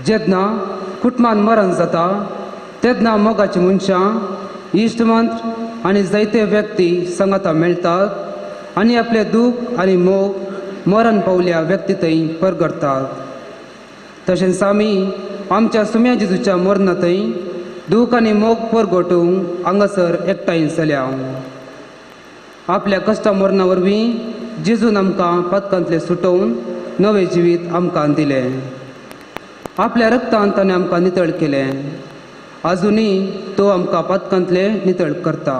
जेन्ना कुटुंबान मरण जाता तेन्ना मोगाची मनशां इश्टमंत्र आनी जायते व्यक्ती सांगाता मेळटात आनी आपले दूख आनी मोग मरण पावल्या व्यक्ती थंय परगटतात. तशेंच आमी आमच्या सुम्या जेजूच्या मरणा थंय दूख आनी मोग परगटूंक हांगासर एकठांय जाल्या. आपल्या कश्टा मरणा वरवीं जेजून आमकां पदकांतलें सुटोवन नवें जिवीत आमकां दिलें. आपल्या रक्तान ताणें आमकां नितळ केलें. आजुनूय तो आमकां पदकांतलें नितळ करता.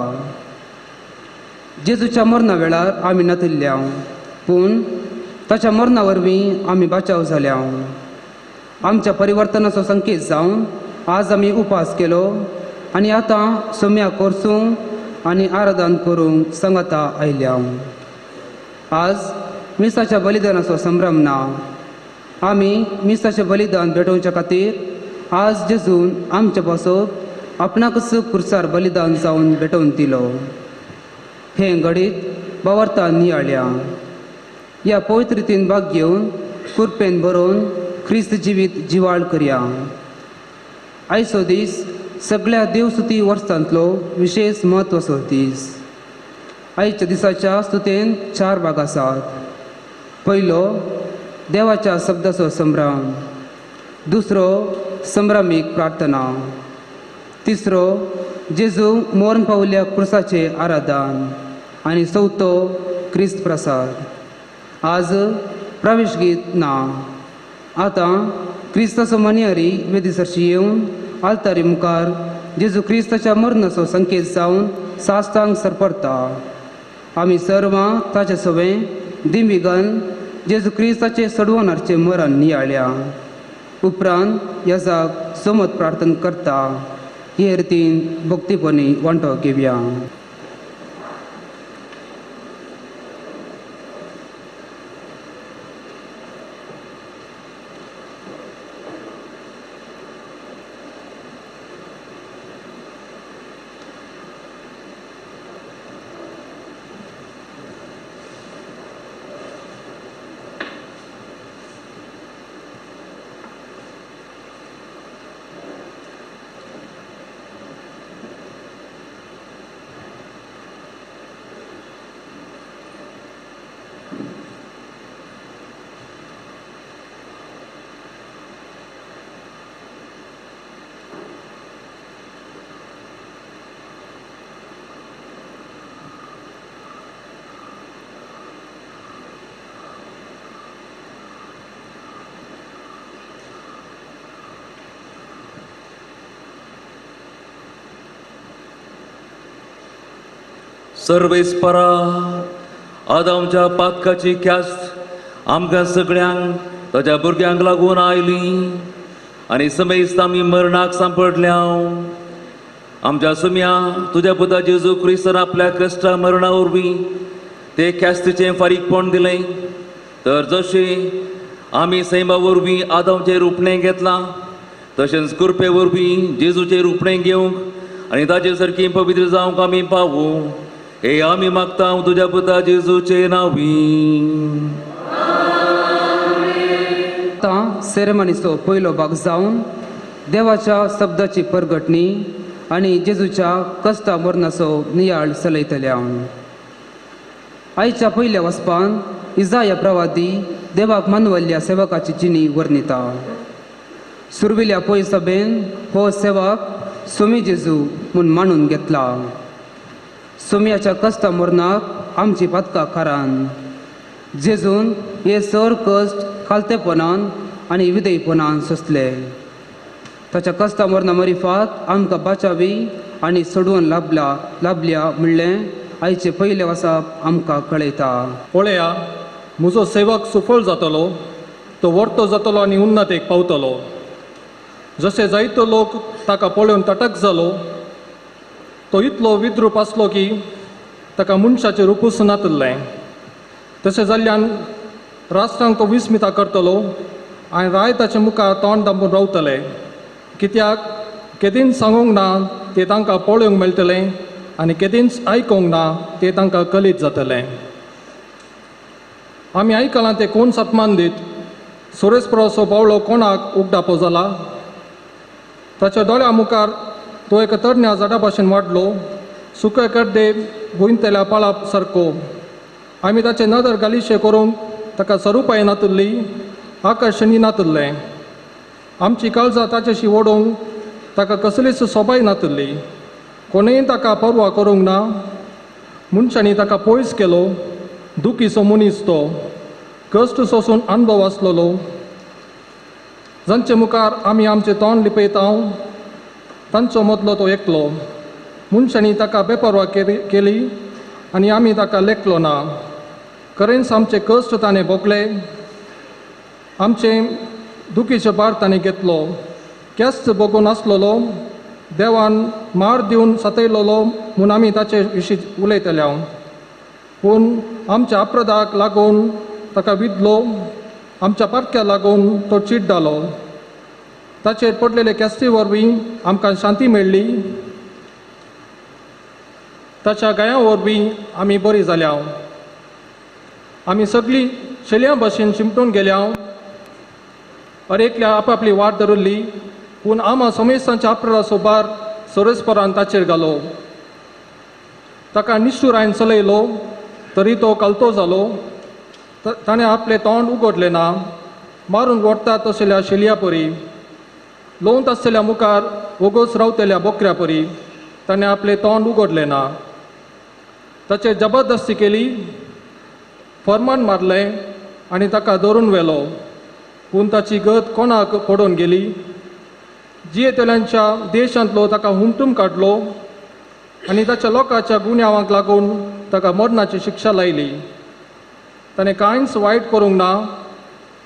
जेजूच्या मरणा वेळार आमी नातिल्ल्या, पूण ताच्या मरणा वरवीं आमी बाचाव जाल्या. आमच्या परिवर्तनाचो संकेत जावन आज आमी उपास केलो आनी आतां सोम्या कोर्सूंक आनी आराधन करूंक सांगाता आयल्या. आज मिसाच्या बलिदानाचो संभ्रम ना. आमी मिसाचें बलिदान भेटोवच्या खातीर आज जेजून आमचे पासत आपणाकच कुर्सार बलिदान जावन भेटोवन दिलो. हें घडीत बावर्तान नियाळ्या. ह्या पवित्र रितीन भाग घेवन कुरपेन बरोवन क्रिस्त जिवीत जिवाळ करया. आयचो दीस सगळ्या देवस्तुती वर्सांतलो विशेश म्हत्वाचो दीस. आयच्या दिसाच्या स्तुतेन 4 भाग आसात. पयलो, देवाच्या शब्दाचो संभ्रम. दुसरो, संभ्रमीक प्रार्थना. तिसरो, जेजू मरण पावल्या क्रुसाचें आराधन. आनी चवथो, क्रिस्त प्रसाद. आज प्रवेश गीत ना. आतां क्रिस्ताचो मनियारी वेदी सरशी येवन आल्तारी मुखार जेजू क्रिस्ताच्या मरणाचो संकेत जावन साश्टांग सरपरता. आमी सर्वां ताचे सवें दिंबिगन जेजू क्रिस्ताचें सडवणारचें मरण नियाळ्या. उपरांत यजाक सोमत प्रार्थना करता. हे रितीन भक्तीपणी वांटो घेवया. सर्वेस्परा आदामच्या पातकाची ख्यास्त आमकां सगळ्यांक ताच्या भुरग्यांक लागून आयली आनी समेस्त आमी मरणाक सांपडल्या. आमच्या सुम्या तुज्या पुता जेजू क्रिस्तान आपल्या कश्टा मरणा वरवीं ते ख्यास्तीचें फारीकपण दिलें. तर जशें आमी सैमा वरवीं आदामचें रुपणें घेतलां तशेंच कृपे वरवीं जेजूचें रुपणें घेवंक आनी ताचे सारकी पवित्र जावंक आमी पावूं हे आमी मागता तुज्या पुता जेजूचे नांवी. आतां सेरेमनीचो पयलो भाग जावन देवाच्या शब्दाची परगटणी आनी जेजूच्या कश्टा मरणाचो नियाळ चलयतल्या. आयच्या पयल्या वचपान इजाया प्रवादी देवाक मानवल्ल्या सेवकाची जिणी वर्णिता. सुरविल्या पय सभेन हो सेवक सोमी जेजू म्हूण मानून घेतला. सोम्याच्या कश्टा मरणाक आमची पातकां खारान जेजून हे सर कश्ट खालतेपणान आनी विदयपणान सोंसले. ताच्या कश्टा मरणा मरिफात आमकां बाचावी आनी सोडवून लाभल्या म्हणलें आयचे पयलें वसाप आमकां कळयता. पळया, म्हजो सेवक सुफळ जातलो, तो वर्तो जातलो आनी उन्नतेक पावतलो. जशे जायतो लोक ताका पळोवन तटक जालो, तो इतलो विद्रूप आसलो की ताका मनशाचें रुपूच नातिल्लें. तशें जाल्ल्यान राष्ट्रांक तो विस्मिता करतलो आनी राय ताचे मुखार तोंड दांपून रावतले. कित्याक केदींच सांगूंक ना तें तांकां पळोवंक मेळटलें आनी केदींच आयकूंक ना तें तांकां कलीत जातलें. आमी आयकलां तें कोण सत्मान दीत, सोरेस्पराचो बावळो कोणाक उगडापो जाला? ताच्या दोळ्या मुखार तो एका तरण्या झाडा भाशेन वाडलो, सुके गड्डे भुंयतल्या पाळा सारको. आमी ताचे नदर गालिशे करूंक ताका सरुपाय नातुल्ली, आकर्शणी नातुल्लें. आमची काळजां ताचेशी ओडूंक ताका कसलीच सोबाय नातुल्ली. कोणेय ताका पर्वा करूंक ना. मनशांनी ताका पयस केलो. दुखीचो मनीस तो, कश्ट सोसून अणभव आसलेलो. जांचे मुखार आमी आमचें तोंड लिपयता तांचो मदलो तो एकलो. मनशांनी ताका बेपर्वा केली आनी आमी ताका लेखलो ना. खरेंच आमचे कश्ट ताणें भोगले, आमचे दुखीचे भार ताणें घेतलो. केस्त भोगून आसलेलो, देवान मार दिवन सतयलेलो म्हूण आमी ताचे विशीं उलयतले हांव. पूण आमच्या अपराधाक लागून ताका विदलो, आमच्या पातक्या लागून तो चिड्डालो. ताचेर पडलेले केस्ती वरवीं आमकां शांती मेळ्ळी. ताच्या गाया वरवीं आमी बरी जाल्या. आमी सगळीं शेलयां भशेन शिमटून गेल्या. अरेकल्या आपापली वाट धरिल्ली, पूण आमा समेस्तांच्या अपराधाचो भार सोरेस्परान ताचेर घालो. ताका निश्ठुरायन चलयलो तरी तो कलतो जालो. ताणें आपलें तोंड उगडलें ना. मारून व्हरता तसल्या शेलया परी, लोवंत आसलेल्या मुखार वोगोच रावतल्या बोकऱ्या परी ताणें आपलें तोंड उगडलें ना. ताचेर जबरदस्ती केली, फर्मान मारलें आनी ताका धरून व्हेलो. पूण ताची गत कोणाक पडून गेली? जियेतल्यांच्या देशांतलो ताका हुमटून काडलो आनी ताच्या लोकांच्या गुन्यांवांक लागून ताका मरणाची शिक्षा लायली. ताणें कांयच वायट करूंक ना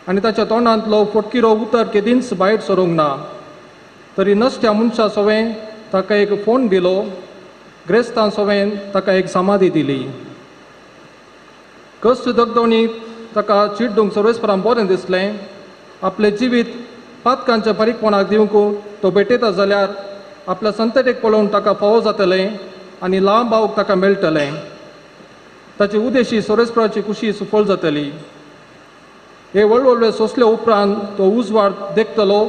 आनी ताच्या तोंडांतलो फटकिरो उतर केदींच भायर सरूंक ना. तरी नश्ट्या मनशा सवें ताका एक फोन दिलो, ग्रेस्तां सवें ताका एक समाधी दिली. कश्ट दगदवणी ताका चिड्डूंक सर्वेस्परान बरें दिसलें. आपलें जिवीत पातकांच्या बारीकपणाक दिवंक तो भेटयता जाल्यार आपल्या संततेक पळोवन ताका फावो जातलें आनी लांब बावूक ताका मेळटलें. ताची उदेशी सोरेस्पराची कुशी सुफळ जातली. हे व्हड सोंसले उपरांत तो उजवाड देखतलो.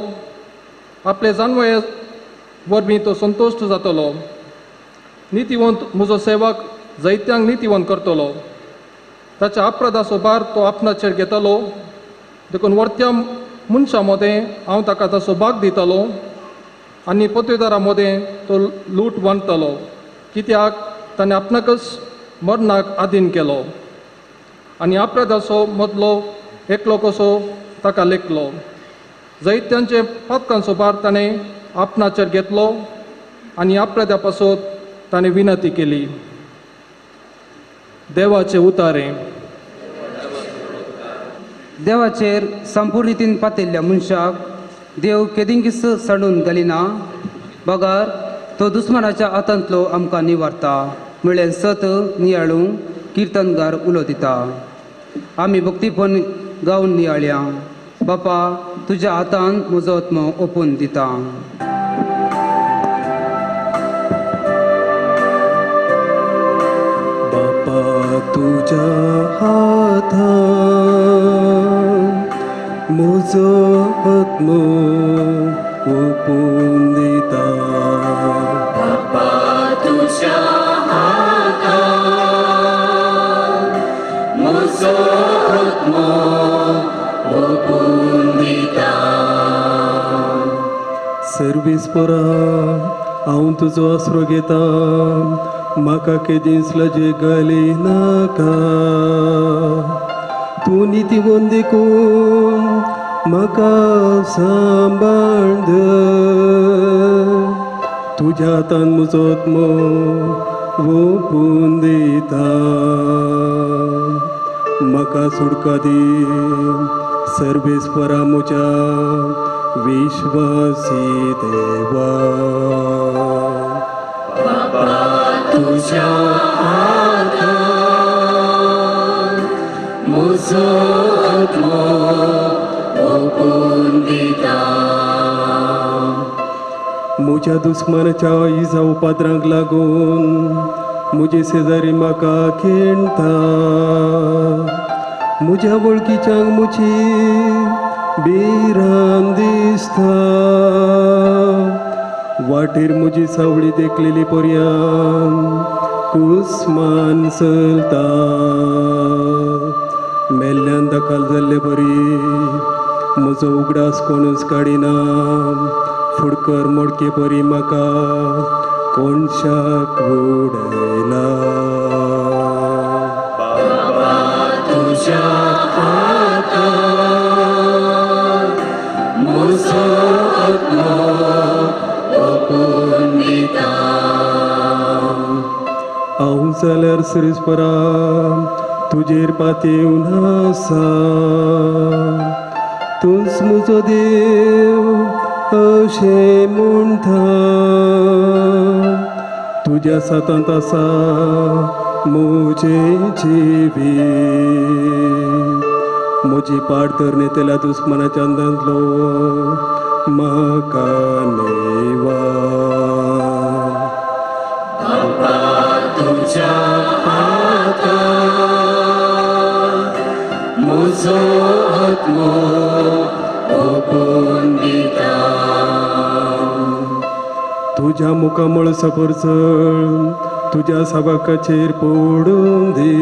आपले जानवये वरवीं तो संतुश्ट जातलो. नितीवंत म्हजो सेवक जैत्यांक नितीवंत करतलो. ताच्या अपराधाचो भार तो आपणाचेर घेतलो. देखून वर्त्या मनशां मदें हांव ताका ताचो भाग दितलो आनी पत्वेदारां मदें तो लूट बांदतलो. कित्याक ताणें आपणाकच मरणाक आदीन केलो आनी अपराधाचो मदलो एकलो कसो ताका लेखलो. जैत्यांचे पातकांचो भार ताणें आपणाचेर घेतलो आनी अपराधा पासत ताणें विनंती केली. देवाचे उतारे. देवाचेर संपूर्ण रितीन पातिल्ल्या मनशाक देव केदिंगीस सांडून घालिना, बगर तो दुस्मानाच्या हातांतलो आमकां निवारता म्हळ्यार सत नियाळूंक किर्तनगार उलो दिता. आमी भक्तीपण गावन नियाळया. बापा तुज्या हातान म्हजो आत्मो ओपून दिता. बापा तुज्या हातान म्हजो आत्मो ओपून दिता. बापा तुज्या हातान म्हजो आत्मो ओपून दिता. सर्वेस्परा हांव तुजो आसरो घेता, म्हाका केदींच लजे घाली नाका. तूं नितीवंत देखून म्हाका सांबाळ धर. तुज्या हातान म्हजो आत्मो ओपून दिता. म्हाका सुटका दी सर्वेस्परा म्हज्या विश्वासी देवा. बापा तुज्या हातान म्हजो आत्मो ओपून दिता. म्हज्या दुस्मानाच्या इजा उपाद्रांक लागून म्हजे शेजारी म्हाका खेणटा. म्हज्या वळखीच्यांक म्हजी भिरांत दिसता. वाटेर म्हजी सावळी देखलेली पर्यान कुसमान चलता. मेल्ल्यान दखल जाल्ले बरी म्हजो उगडास कोणूच काडिना. फुडकर मोडके बरी म्हाका कोणशाक उडयला. बाबा तुज्या हातांत म्हजो आत्मो ओंपून दिता. हांव जाल्यार श्रीस्परा तुजेर पातेवन आसा. तूंच म्हजो देव अशें म्हणटा. तुज्या सातांत आसा म्हजें जिवीत. म्हजी पाड धरणे तेल्या दुस्मनाच्या अंदांतलो म्हाका नेवा. बाबा तुज्या हातांत म्हजो आत्मो ओंपून दिता. तुज्या मुखामळ सफरचळ तुज्या सबाकाचेर पडून दी.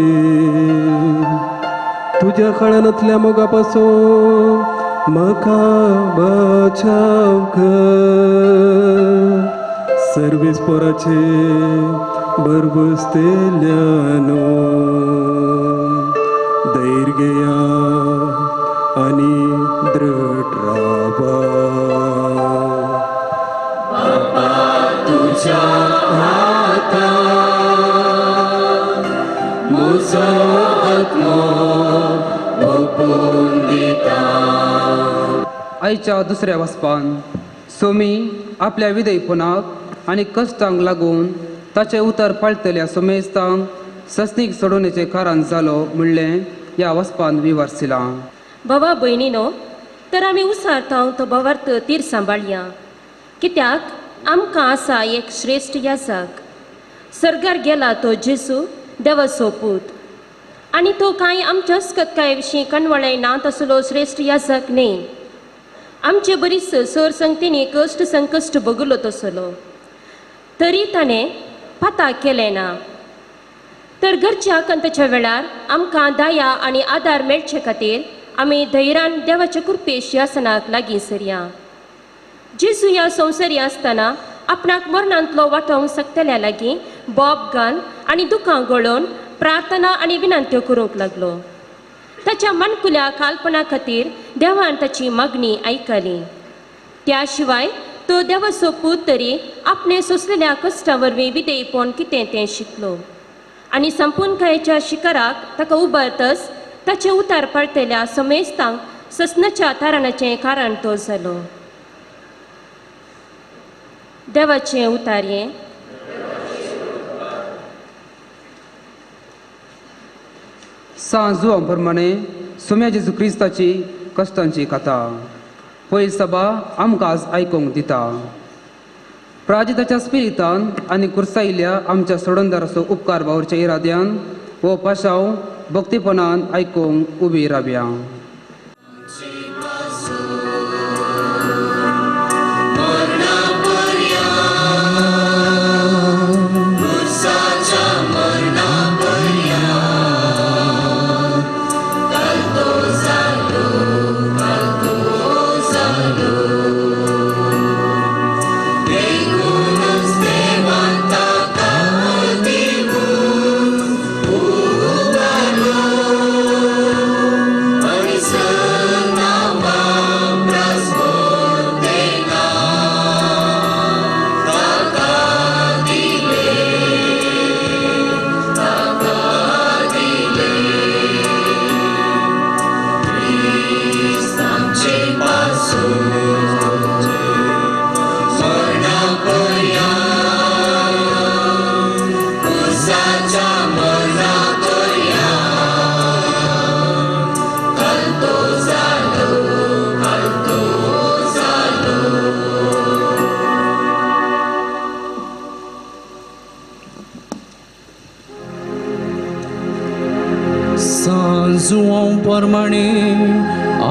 तुज्या खळांतल्या मोगा पासून म्हाका बचाव कर. सर्वीस पोराचे भरवसतेल्यानो धैर्य घेया आनी दृढ रावा. बाबा तुज्या हातांत म्हजो आत्मो ओंपून दिता. आयच्या दुसऱ्या वचपान सोमी आपल्या विधेयपणाक आनी कश्टांक लागून ताचें उतर पाळटल्या सोमेस्तांक सस्नीक सोडोवण्याचें कारण जालो म्हणलें ह्या वचपान विवर्सिलां. बाबा भयणीनो, तर आमी उसारता तो भावार्थ तीर सांबाळया, कित्याक आमकां आसा एक श्रेश्ठ याजक. सर्गार गेला तो जेजू देवाचो पूत, आनी तो कांय आमच्या अस्कतकाये विशीं कणवळाय ना तसलो श्रेश्ठ याजक न्ही. आमचे बरीच सर संगतींनी कश्ट संकश्ट भोगलो तसलो, तरी ताणें पाता केलें ना. तर घरच्या आकांताच्या वेळार आमकां दया आनी आदार मेळचे खातीर आमी धैर्यान देवाच्या कृपेश शिंवासनाक लागीं सरया. जेजू ह्या संवसारी आसतना आपणाक मरणांतलो वाटोवंक शकतल्या लागीं बोब घाल आनी दुकां गळोवन प्रार्थना आनी विनंत्यो करूंक लागलो. ताच्या माणकुल्या काल्पना खातीर देवान ताची मागणी आयकली. त्या शिवाय तो देवाचो पूत तरी आपणे सोंसलेल्या कश्टा वरवीं विधेयपण कितें तें शिकलो आनी संपूर्णकायेच्या शिखराक ताका उबारतच ताचें उतार पाळटल्या समेस्तांक ससनाच्या तारणाचें कारण तो जालो. देवाचें उतार हें. सांज जुवां प्रमाणे सोम्या जेजू क्रिस्ताची कश्टांची कथा पयर सभा आमकां आज आयकूंक दिता. प्राजिताच्या स्पिरितान आनी कुर्सायिल्ल्या आमच्या सोडणदाराचो उपकार बावरच्या इराद्यान हो पाशांव भक्तीपणान आयकूंक उबी रावया.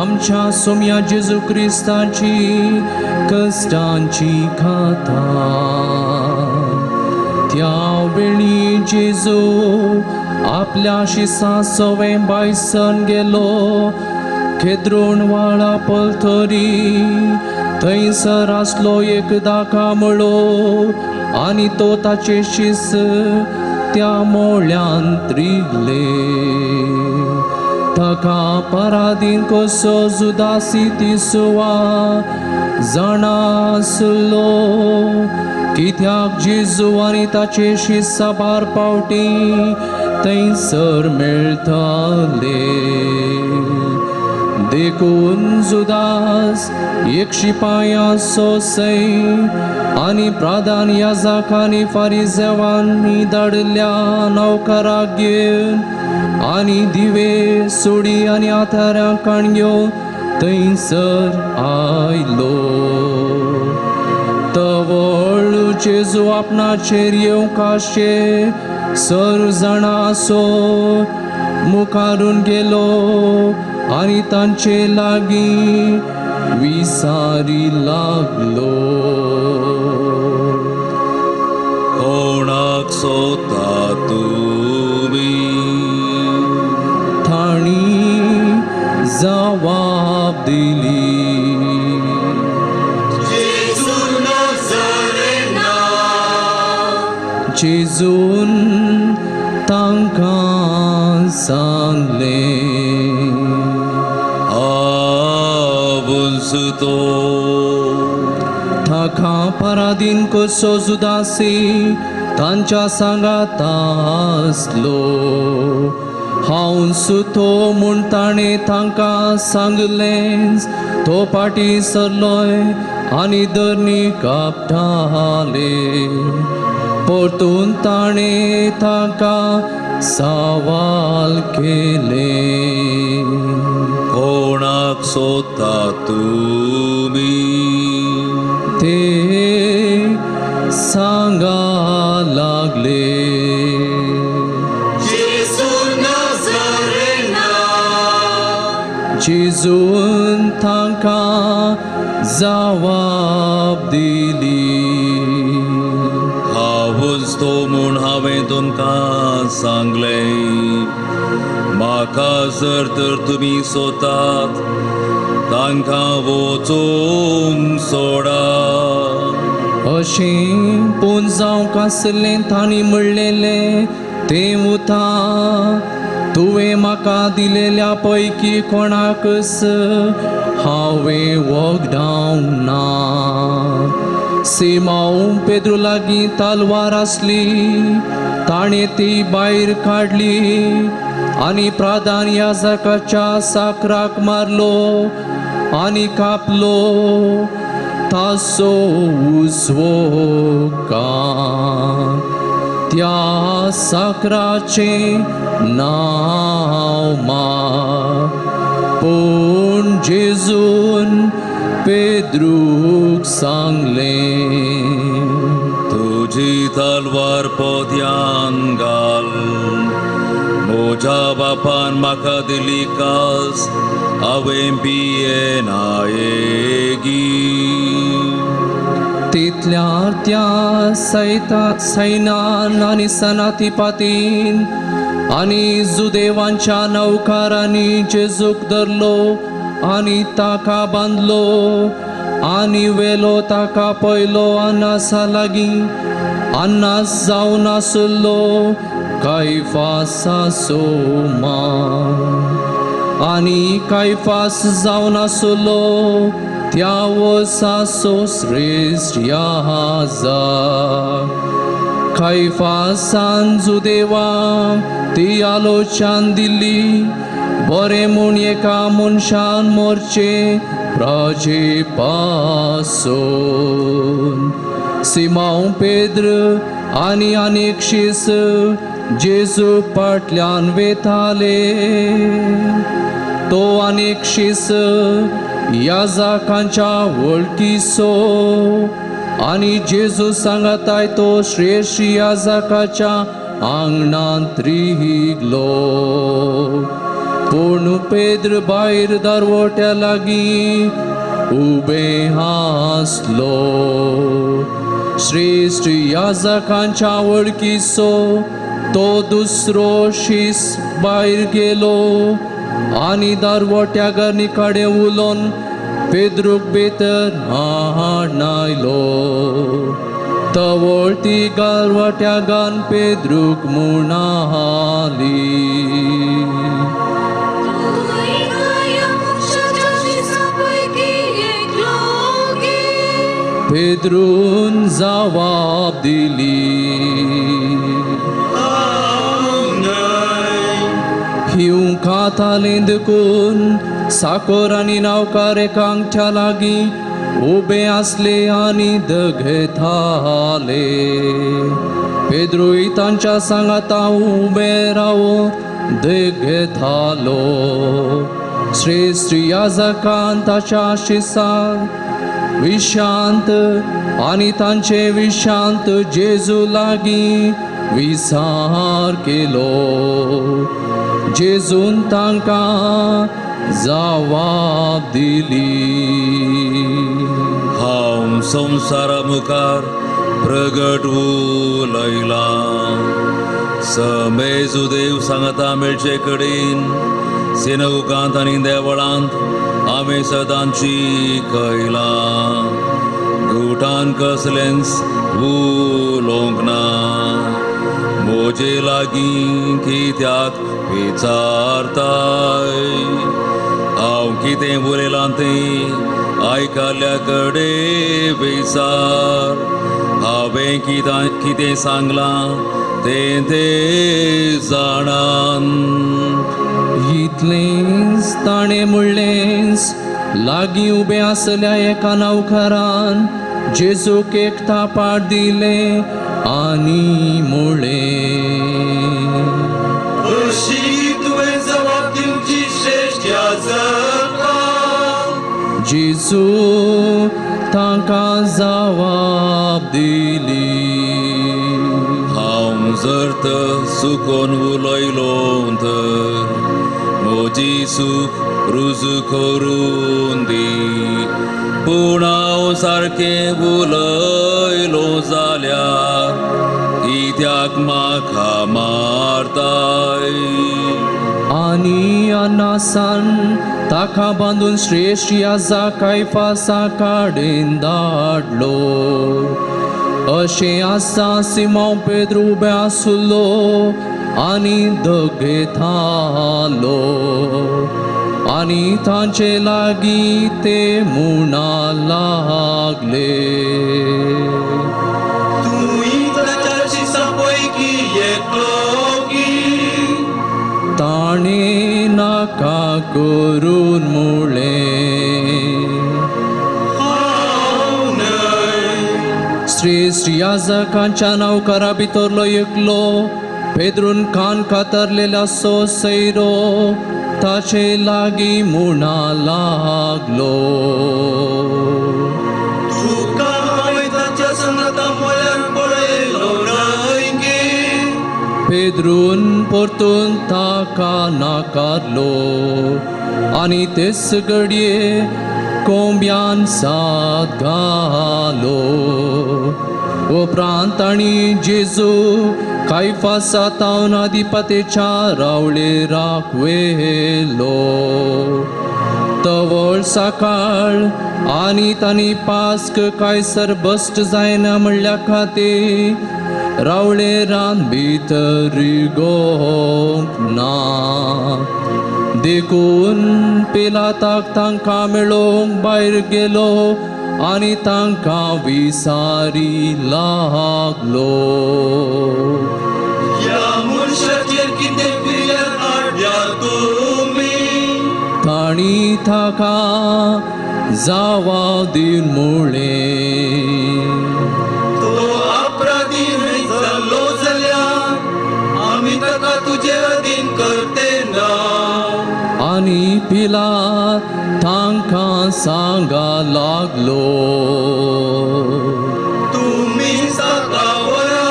आमच्या सोम्या जेजू क्रिस्ताची कश्टांची कथा. त्या वेळी जेजू आपल्या शिसा सवें बायसन गेलो केद्रोण वाळा पलतरी. थंयसर आसलो एक दाका मळो आनी तो ताचे शीस त्या मोळ्यान त्रिगले. ताका परादीन कसो जुदासी तिसुवा जाणा आसलो, कित्याक जेजू आनी ताचे शीस साबार पावटी थंयसर मेळटाले. देखून जुदास एक शिपायाचो सै आनी प्रधान याजकांनी फारिजेवांनी धाडिल्ल्या नौकराक घेवन आनी दिवे सोडी आनी आथाऱ्यां काणयो थंयसर आयलो. तवळ जेजू आपणाचेर येवंक आशे सर जाणा आसो मुखारून गेलो आनी तांचे लागीं विसारी लागलो. कोणाक सोदता तुमी? तांणी जवाब दिली, जेजून तांकां सांगलें, हांवूच तो. ताका परादीन कसो जुदासी तांच्या सांगाता आसलो. हांव सुतो म्हूण ताणें तांकां सांगलेंच. तो फाटीं सरलोय आनी धरणी कापताले. परतून ताणें ताका सवाल केलें, कोणाक सोदता तुमी? ते सांगा लागले, जेजून तांकां जवाब दिली, हांवूच तो म्हूण हांवें तुमकां सांगलें. म्हाका जर तर तुमी सोदतात तांकां वचूंक सोडा. अशें पूण जावंक आसलें तांणी म्हणलेलें तें उता, तुवें म्हाका दिलेल्या पैकी कोणाकच हांवें वगडावंक ना. सिमांव पेद्रू लागीं तलवार आसली, ताणें ती भायर काडली आनी प्रधान याजकाच्या साकराक मारलो आनी कापलो ताचो उजवो कान. त्या साकराचें नांव मार. पूण जेजून पेद्रूक सांगलें, तुजी तलवार पोत्यान घाल. म्हज्या बापान म्हाका दिली कास हांवें पियेनायेगी. तितल्यार त्या सैनान आनी सनातिपातीन आनी जुदेवांच्या नौकारांनी जेजूक धरलो आनी ताका बांदलो आनी वेलो ताका पयलो अनासा लागीं. अन्नास जावन आसलो कायफासाचो मान आनी कायफास जावन आसलो त्या वर्साचो श्रेश्ठ याजक. कायफासान जुदेवांक ती आलोचन दिली, बरें म्हूण एका मनशान मोरचें प्रजे पासून. सिमांव पेद्र आनी आनीक शीस जेजू फाटल्यान वेताले. तो आनीक शीस याजकांच्या वळखीचो आनी जेजू सांगाताय तो श्रेश्ठ याजकाच्या आंगणांत रिगलो. पूण पेद्र भायर दारवट्या लागीं उबें आसलो. श्रेश्ठ याजकांच्या वळखीचो तो दुसरो शीस भायर गेलो आनी दारवट्या घरणी कडेन उलोवन पेद्रूक भितर हाडनायलो. तवळ ती गारवट्या गान पेद्रूक म्हणाली, पेद्रून जवाब दिली, हिंव खातालें देखून साकोर आनी नावकार एकांगच्या लागीं उबे आसले आनी दगेताले. पेद्रूय तांच्या सांगाता उबे रावून दगेतालो. श्रेश्ठ याजकान ताच्या शिसांक विशांत आनी तांचे विशांत जेजू लागीं विचार केलो. जेजून तांकां जवाब दिली, हांव संवसारा मुखार प्रगट उलयलां. समेजुदेव सांगता मेळचे कडेन सिनगुकांत आनी देवळांत आमी सदांची कैलां. गुटान कसलेंच उलोवंक ना. म्हजे लागीं कित्याक विचारताय? हांव कितें उलयलां तें आयकल्ल्या कडेन विचार. हांवें कितें सांगलां तें ते जाणान. इतलेंच ताणें म्हणलेंच लागीं उबें आसल्या एका नौकरान जेजूक एक थापाट दिलें आनी म्हणलें, अशी तुवें जबाब दिवची श्रेश्ठ याजका. जेजू तांकां जवाब दिली, हांव जर तर चुकोन उलयलो तर म्हजी चूक रुजू करून दी. पूण हांव सारकें उलयलो जाल्यार कित्याक म्हाका मारताय? आनी अनासान ताका बांदून श्रेश्ठ याजक कायफासा कडेन धाडलो. अशें आसा सिमांव पेद्रू उबें आसलो आनी दगेतालो आनी तांचे लागीं ते म्हणा लागले, तूंय ताच्या शिसां पैकी एकलो गी? ताणें नाका करून म्हणलें. हांव न्हय. श्रेश्ठ याजकांच्या नौकरा भितरलो एकलो पेद्रून कान कातरलेल्या सो सैरो ताचे लागीं म्हणा लागलो, तुका हांवें ताच्या सांगाता मळ्यार पळयलो न्हय गे? पेद्रून परतून ताका नाकारलो आनी तेच घडये कोंब्यान साद घालो. उपरांत तांणी जेजू कायफासा तावन अधिपतीच्या रावळेराक व्हेलो. तवळ सकाळ आनी तांणी पास्क कांयसर बस्ट जायना म्हणल्या खातीर रावळेरान भितर रिगोवंक ना. देखून पिलाताक तांकां मेळोवंक भायर गेलो आनी तांकां विसारी लागलो. ह्या मनशाचेर कितें फिर्याद हाडल्या तुमी? तांणी ताका जवाब दिवन म्हणलें, तो अपराधी न्हय जाल्लो जाल्यार आमी ताका तुजे अधीन करते ना. आनी पिलात तांकां सांगा लागलो, तुमी ताका व्हरा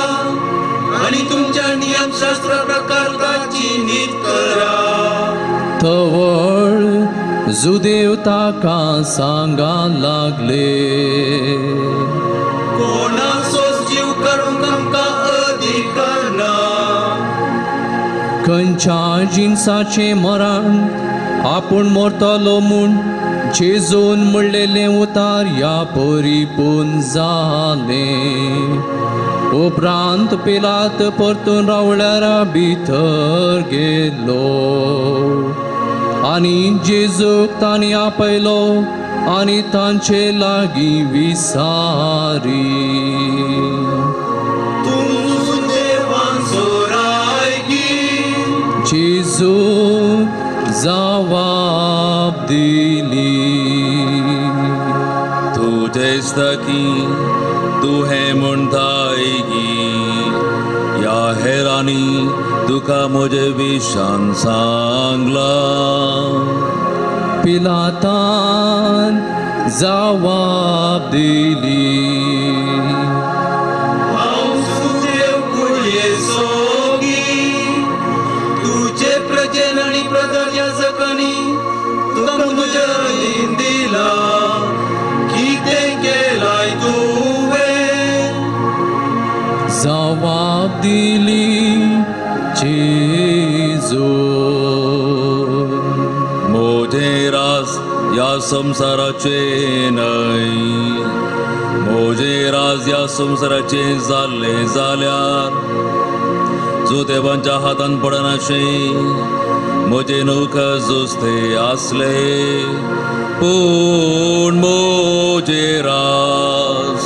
आनी तुमच्या नियमशास्त्रा प्रकार ताची नीत करा. जुदेव ताका सांगा लागले कोणाचोच जीव काडूंक आमकां अधिकार ना. खंयच्या जिनसाचें मरण आपूण मरतलो म्हूण जेजून म्हणलेलें उतार ह्या परिपूर्ण जालें. उपरांत पिलात परतून रावळ्यारा भितर गेलो आनी जेजूक तांणी आपयलो आनी तांचे लागीं विसारी. तूं देवांचो रायगी. जेजू जवाब दिली तूं दिसता की तूं हें म्हणटाय की ह्या हेरांनी तुका म्हजे विशान सांगलां. पिलातान जवाब दिली हांव सुदेव कुळयेचो तुजे प्रजेन आनी प्रधान याजकांनी तुका म्हज्या अधीन दिला. कितें केलाय तुवें? जवाब दिली जेजून म्हजें रास ह्या संवसाराचें न्हय. म्हजें राज ह्या संवसाराचें जाल्लें जाल्यार जुदेवांच्या हातान पडनाशें म्हजें नौका जुस्ते आसले. पूण म्हजें रास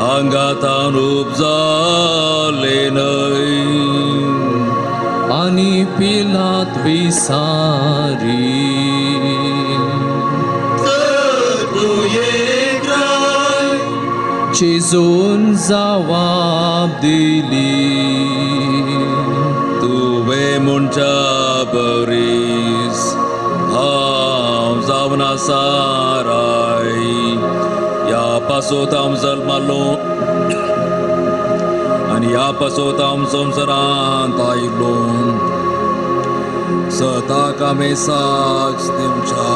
हांगातान उपजालें न्हय. आनी पिलात विसारी तर तूं एक राय. जेजून जवाब दिली तुवें म्हणच्या बरीस हांव जावन आसा राय. ह्या पासत हांव जल्मालो आनी ह्या पासत हांव संवसारांत आयलो. सताक हांवें साक्ष दिवच्या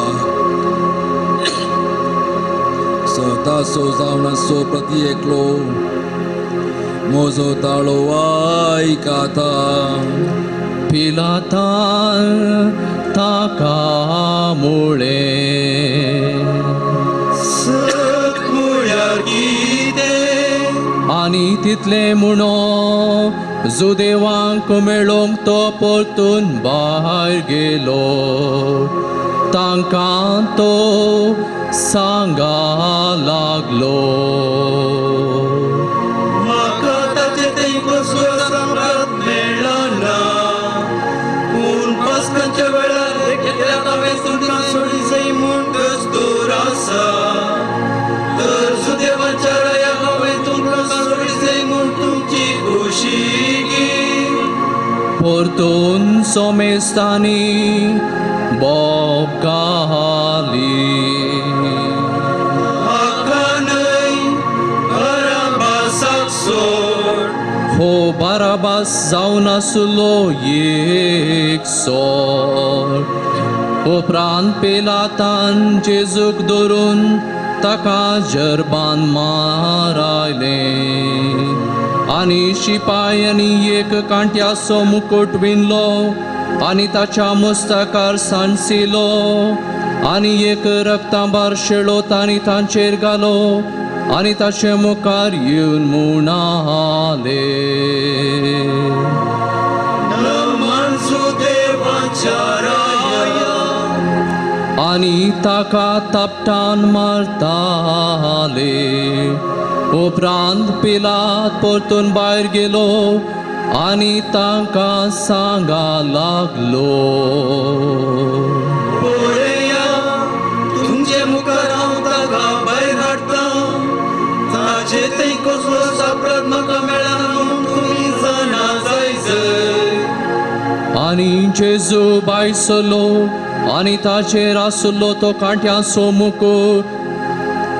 सताचो जावन आसचो प्रती एकलो म्हजो ताळो आयकता. पिलातान ताका म्हळें सत म्हळ्यार कितें? आनी तितलें म्हणो जुदेवांक मेळोंक तो परतून भायर गेलो. तांकां तो सांगा लागलो म्हाका ताचे थंय कसलोच अपराध मेळना. पूण पास्कांच्या वेळार एकल्याक हांवें तुमकां सोडी जाय म्हूण दस्तूर आसा. तर सुदेवाच्या रायाक हांवें तुमकां सोडी जाय म्हूण तुमची खोशी गी. परतून सोमेस्तांनी बोब घाली हाका न्हय बराबासाक सोड. हो बाराबास जावन आसलो एक सोर. उपरांत पिलातान जेजूक धरून ताका जर्बान मारायलें आनी शिपायांनी एक कांट्याचो मुकुट विणलो आनी ताच्या मुस्तकार सांडसिलो आनी एक रक्तांबार शेळो तांणी तांचेर घालो आनी ताचे मुखार येवन म्हणाले नमन सुदेवाच्या राया. आनी ताका तापटान मारताले. उपरांत पिलात परतून भायर गेलो आनी तांकां सांगा लागलो पळया तुमचे मुखार हांव ताका भायर हाडटा. ताचे थंय कसलोच अपराध म्हाका मेळना म्हूण तुमी जाणा जाय जय. आनी जेजू भायर सरलो आनी ताचेर आसलो तो कांट्याचो मुकुट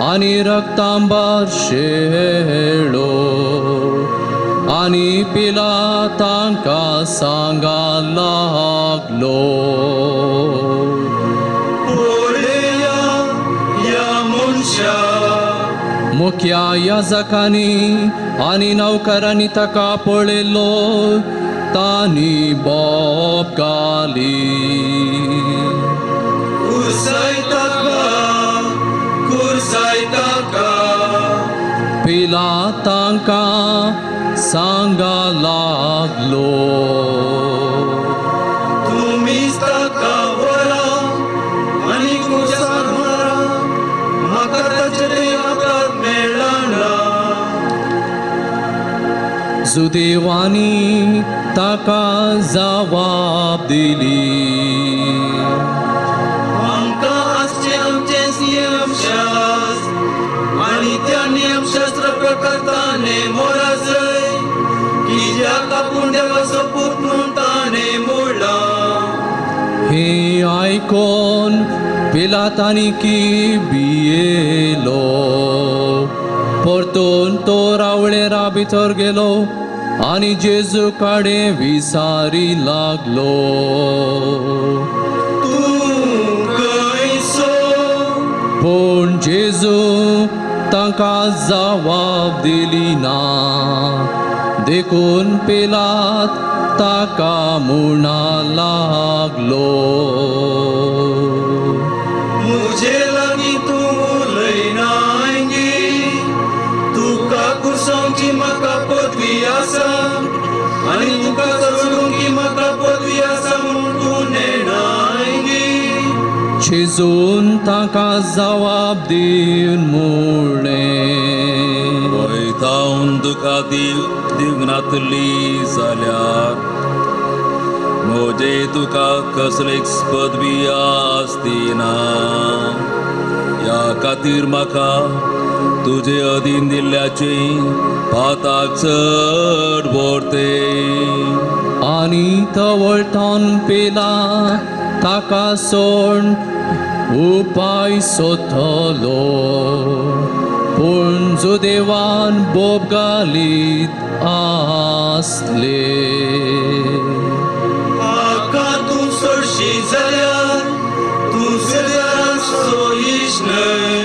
आनी रक्तांबार शेळो आनी पिलात तांकां सांगा लागलो पळया मुख्या याजकांनी आनी नौकरांनी ताका पळयलो तांणी बोब घाली. कुर्साय ताका, कुर्साय ताका. पिलात तांकां सांगा लागलो, तुमीच ताका व्हरा आनी कुर्सार मारा, म्हाका ताचें तें अपराध मेळना. जुदेवांनी ताका जवाब दिली, आमकां आसचें आमचें नियमशास्त्र आनी त्या नियमशास्त्र प्रकार ताणें मोराजय की ज्याका आपूण देवाचो पूत म्हूण ताणें मोडलां. हे आयकोन पिलातांनी की भियेलो. परतून तो रावळेरा भितर गेलो आनी जेजू कडेन विसारी लागलो. तूं खंयसो? पूण जेजू तांकां जवाब दिली ना. देखून पिलात ताका म्हणा लागलो, म्हजे लागीं तूं उलयनाय, तुका कुर्सावची म्हाका पदवी आसा आनी तुका चलोवंक म्हाका पदवी आसा म्हूण तूं नेणाय. जेजून तांकां जवाब दिवन म्हणलें, वयतावन तुका दिवंक नातली जाल्यार म्हजे तुका कसलीच पदवी आसती ना. ह्या खातीर म्हाका तुजे अधीन दिल्ल्याचें पाताक चड व्हरते. आनी तवळतान पेला ताका सोड उपाय सोदलो. पूण जुदेवान बोब घालीत आसले. म्हाका तूं सोडशी जाल्यार तूं सेजाराक सोयीश न्हय,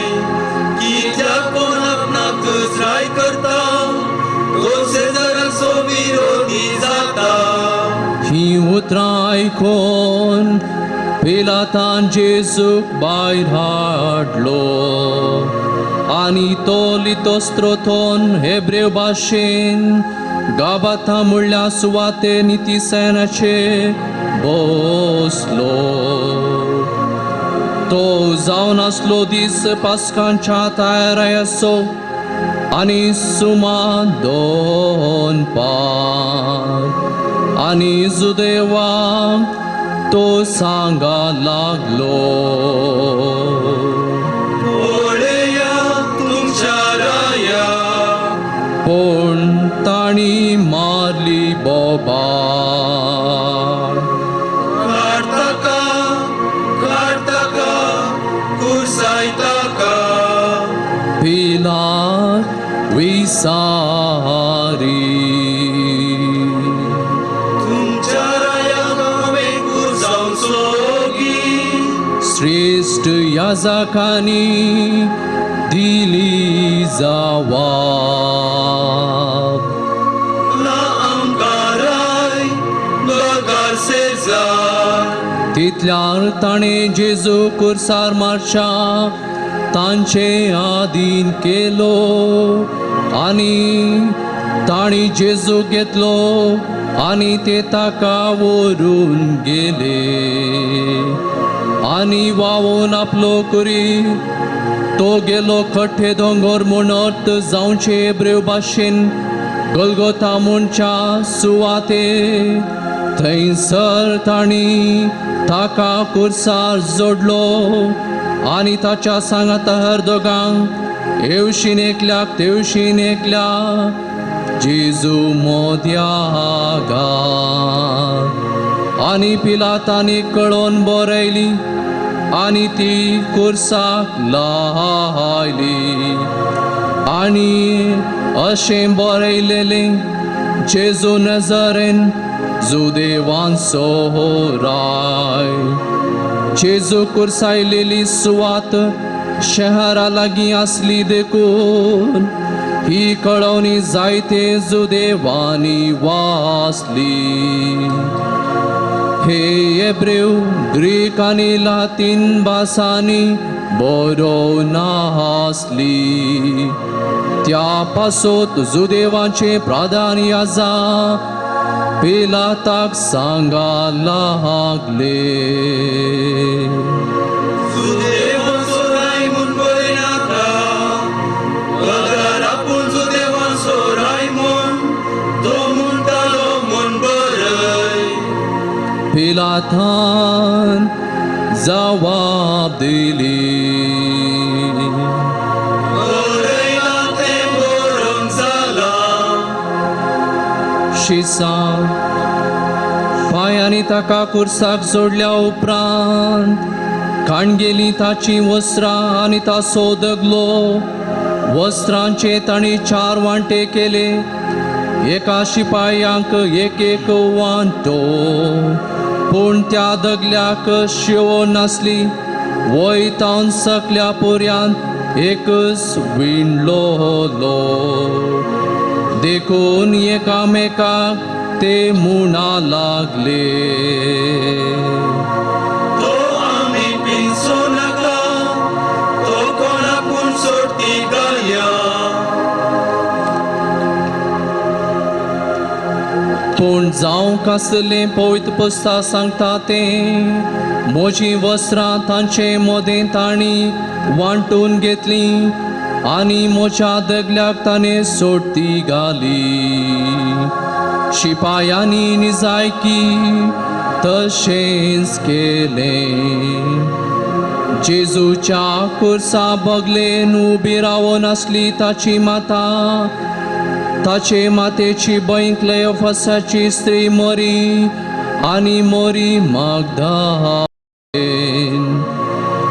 कित्याक कोण आपणाक दुसराय करता तो सेजाराचो विरोधी जाता. ही उतरां आयकून पिलातान जेजूक भायर हाडलो आनी तो लितोस्त्रोतोन हेब्रेव भाशेन गाबाता म्हणल्या सुवाते नितीसेनाचे बसलो. तो जावन आसलो दीस पास्कांच्या तयारायेचो आनी सुमार 2 पार. आनी जुदेवांक तो सांगा लागलो, पळया तुमच्या राया. पूण तांणी मारली बोबाळ. काड ताका, काड ताका, कुर्साय ताका. पिलात विसारी, तुमच्या रायाक हांवें कुर्सावचो गी? श्रेश्ठ याजकांनी दिली जवाब, ना आमकां राय बगर सेजार. तितल्यार ताणें जेजू कुर्सार मारच्या तांचे आदीन केलो आनी तांणी जेजू घेतलो आनी ते ताका व्हरून गेले. आनी वावून आपलो करी तो गेलो खट्टे दोंगर म्हूण अर्थ जावचे हेब्रेव भाशेन गोलगोता म्हणच्या सुवाते. थंयसर तांणी ताका कुर्सार जोडलो आनी ताच्या सांगाता हर दोगांक हेवशीन एकल्याक तेवशीन एकल्याक जेजू मोद्या घाल. आनी पिलातांनी कळोवन बरयली आनी ती कुर्साक लायली. आनी अशें बरयलेलें, जेजू नजरेन जुदेवांचो राय. जेजू कुर्सायलेली सुवात शहरा लागीं आसली देखून ही कळवणी जायते जुदेवांनी वाचली. हे एब्रेव ग्रीक आनी लातीन भासांनी बरोवन आसली. त्या पासत जुदेवांचे प्रधान याजक पिलाताक सांगा लागले, जुदेवांचो राय म्हूण बरयनाका, बगर आपूण जुदेवांचो राय म्हूण तो म्हणटालो म्हूण बरय. पिलातान जवाब दिली, बरयलां तें बरोवंक जालां. शिसा पांयांनी ताका कुर्साक जोडल्या उपरांत काणगेली ताची वस्त्रां आनी ताचो दगलो. वस्त्रांचे तांणी 4 वांटे केले, एका शिपायांक एक एक वांटो. पूण त्या दगल्याक शिवो नासली, वयतावन सकल्या पुऱ्यांत एकच विणलोलो. देखून एकामेकाक ते म्हणा लागले, तो आमी पिंजो नाका, तो कोणाकून सोडती घालया. पूण जावंक आसलें पवित्र पुस्तक सांगता तें, म्हजीं वस्त्रां तांचे मदें तांणी वांटून घेतलीं आनी म्हज्या दगल्याक ताणें सोडती घाली. शिपायांनी निजायकी तशेंच केलें. जेजूच्या कुर्सा बगलेन उबी रावन आसली ताची माता, ताचे मातेची भयण क्लेयोफासाची स्त्री मोरी आनी मोरी मागदालेन.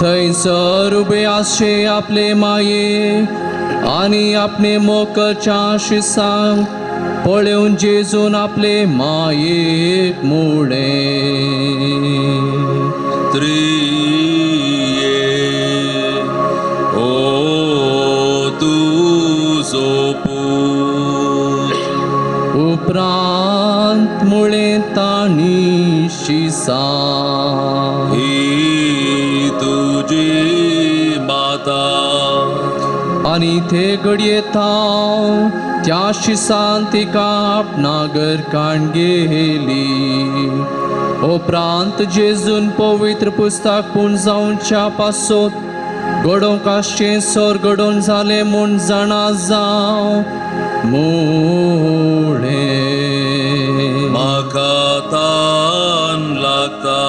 थंयसर उबे आसचे आपले माये आनी आपणे मोकच्या शिसांक पळोवन जेजून आपले मायेक मुळें, त्रिये ओ तुजो पूत. उपरांत मुळें तांणी शिसां, ही तुजी माता. आनी ते घडये थाव त्या शिसान तिका आपणागर काण गेली. उपरांत जेजून पवित्र पुस्तक पूण जावच्या पासत घडोवंक आसचें सर घडोवन जालें म्हूण जाणा जावं मुळें, म्हाका तान लागता.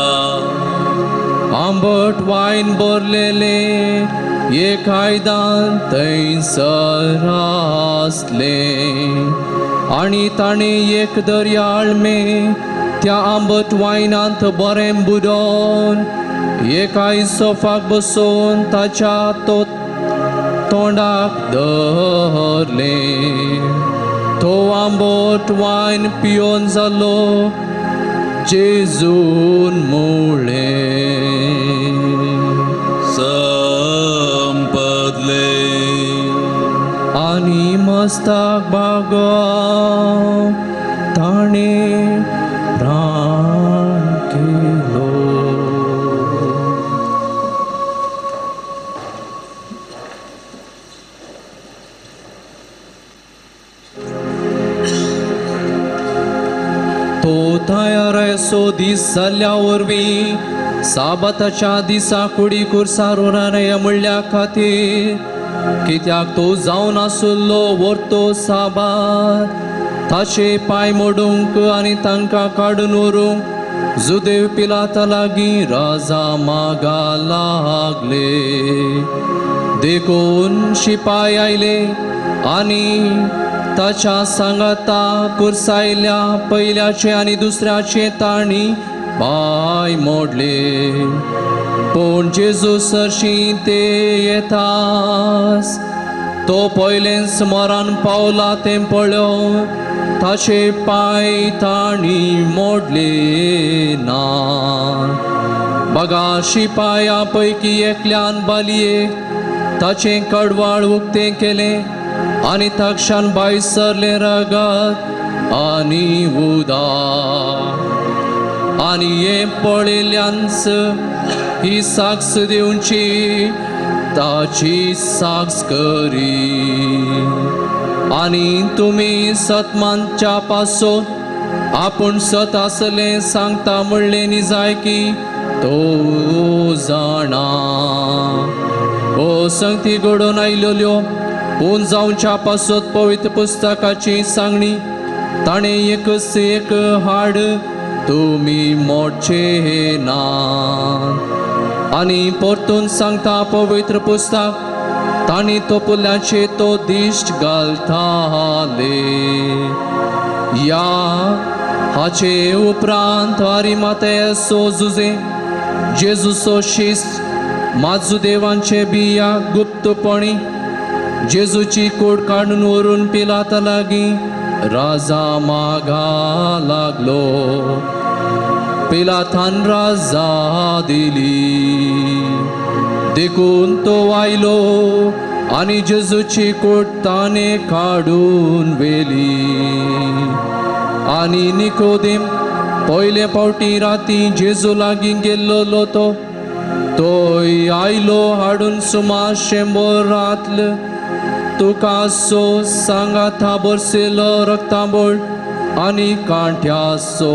आंबट वायन भरलेलें एक आयदन थंयसर आसलें आनी ताणें एक दर्याळमें त्या आंबट वायनांत बरें बुडोवन एका सोफाक बसोवन ताच्या तोंडाक धरलें. तो आंबट वायन पियोन जालो. जेजून मुळें, संपदलें. आनी मस्ताक बागोवन ताणें प्राण केलो. तो तयार असो दीस जाल्ल्या वरवीं साबाताच्या दिसा कुडी कुर्सार उरानय म्हणल्या खातीर, कित्याक तो जावन आसलो वर्तो साबात, ताचे पांय मोडूंक आनी तांकां काडून व्हरूंक जुदेव पिलाता लागीं राजा मागा लागले. देखून शिपाय आयले आनी ताच्या सांगाता कुर्सायल्या पयल्याचे आनी दुसऱ्याचे तांणी पांय मोडले. पूण जेजू सरशी ते येतास तो पयलेंच मरान पावला तें पळोवन ताचे पांय तांणी मोडले ना. बगा शिपाया पैकी एकल्यान बालयेक ताचें कडवाळ उक्तें केलें आनी ताक्षान भायर सरलें रगत आनी उदक. आनी हें पळयल्ल्यानच ही साक्ष दिवची ताची साक्ष करी. आनी तुमी सतमानच्या पासून आपूण सत आसलें सांगता म्हणलें निजाय की तो जाणा. ओ संगती घडोवन आयल्यो पूण जावच्या पासत पवित्र पुस्तकाची सांगणी ताणें एकच एक हाड तुमी मोडचे ना. आनी परतून सांगता पवित्र पुस्तक तांणी तोपुल्याचे तो दिश्ट घालताले. ह्या हाचे उपरांत आरिमाथेयाचो जुजे जेजूचो शिस्त माजुदेवांचे बिया गुप्तपणी जेजूची कोड काडून व्हरून पिलाता लागीं राजा मागा लागलो. पिलातान राजा दिली देखून तो आयलो आनी जेजूची कोट ताणें काडून व्हेली. आनी निकोदेम पयले फावटी राती जेजू लागीं गेल्लो तो तोय आयलो हाडून सुमार 100 रातल तुका सो सांगाता बरसेलो रक्तांबोळ आनी कांट्याचो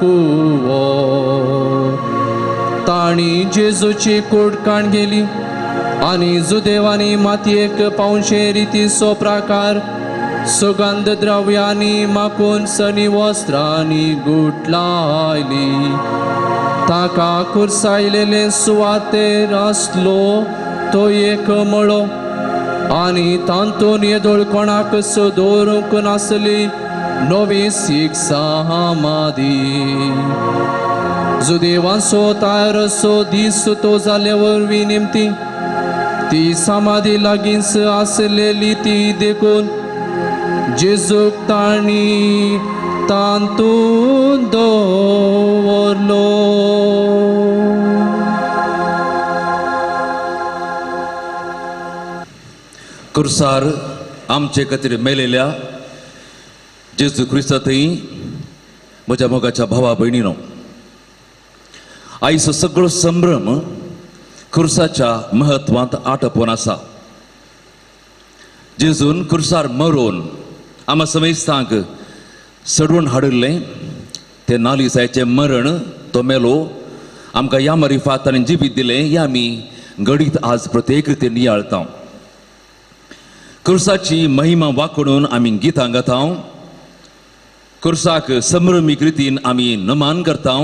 कुवो. तांणी जेजूची कूड काण गेली आनी जुदेवांनी मातयेक पावशे रितीचो प्रकार सुगंध द्रव्यांनी माकून सनी वस्त्रांनी गुटलायली. ताका कुर्सायलेले सुवातेर आसलो तो एक मळो आनी तातूंत येदोळ कोणाक दवरूंक नासली नवी शिक्षा मादी. जुदेवांचो तयारसो दीस तो जाले वरवीं निमती ती समाधी लागींच आसलेली ती देखून जेजूक तांणी तातूंत दवरलो. कुर्सार आमचे खातीर मेलेल्या जेजू क्रिस्ता थंय म्हज्या मोगाच्या भावा भयणीनो, आयचो सगळो संभ्रम कुर्साच्या म्हत्वांत आटपून आसा. जेजून कुर्सार मरोवन आमा समेस्तांक सडून हाडिल्लें तें नालिसायचें मरण तो मेलो आमकां ह्या मरिफात आनी जिवीत दिलें हें आमी घडीत आज प्रत्येक रितीन नियाळता. कुर्साची महिमा वाकडून आमी गितां गाता, कुर्साक संभ्रमीक रितीन आमी नमान करता.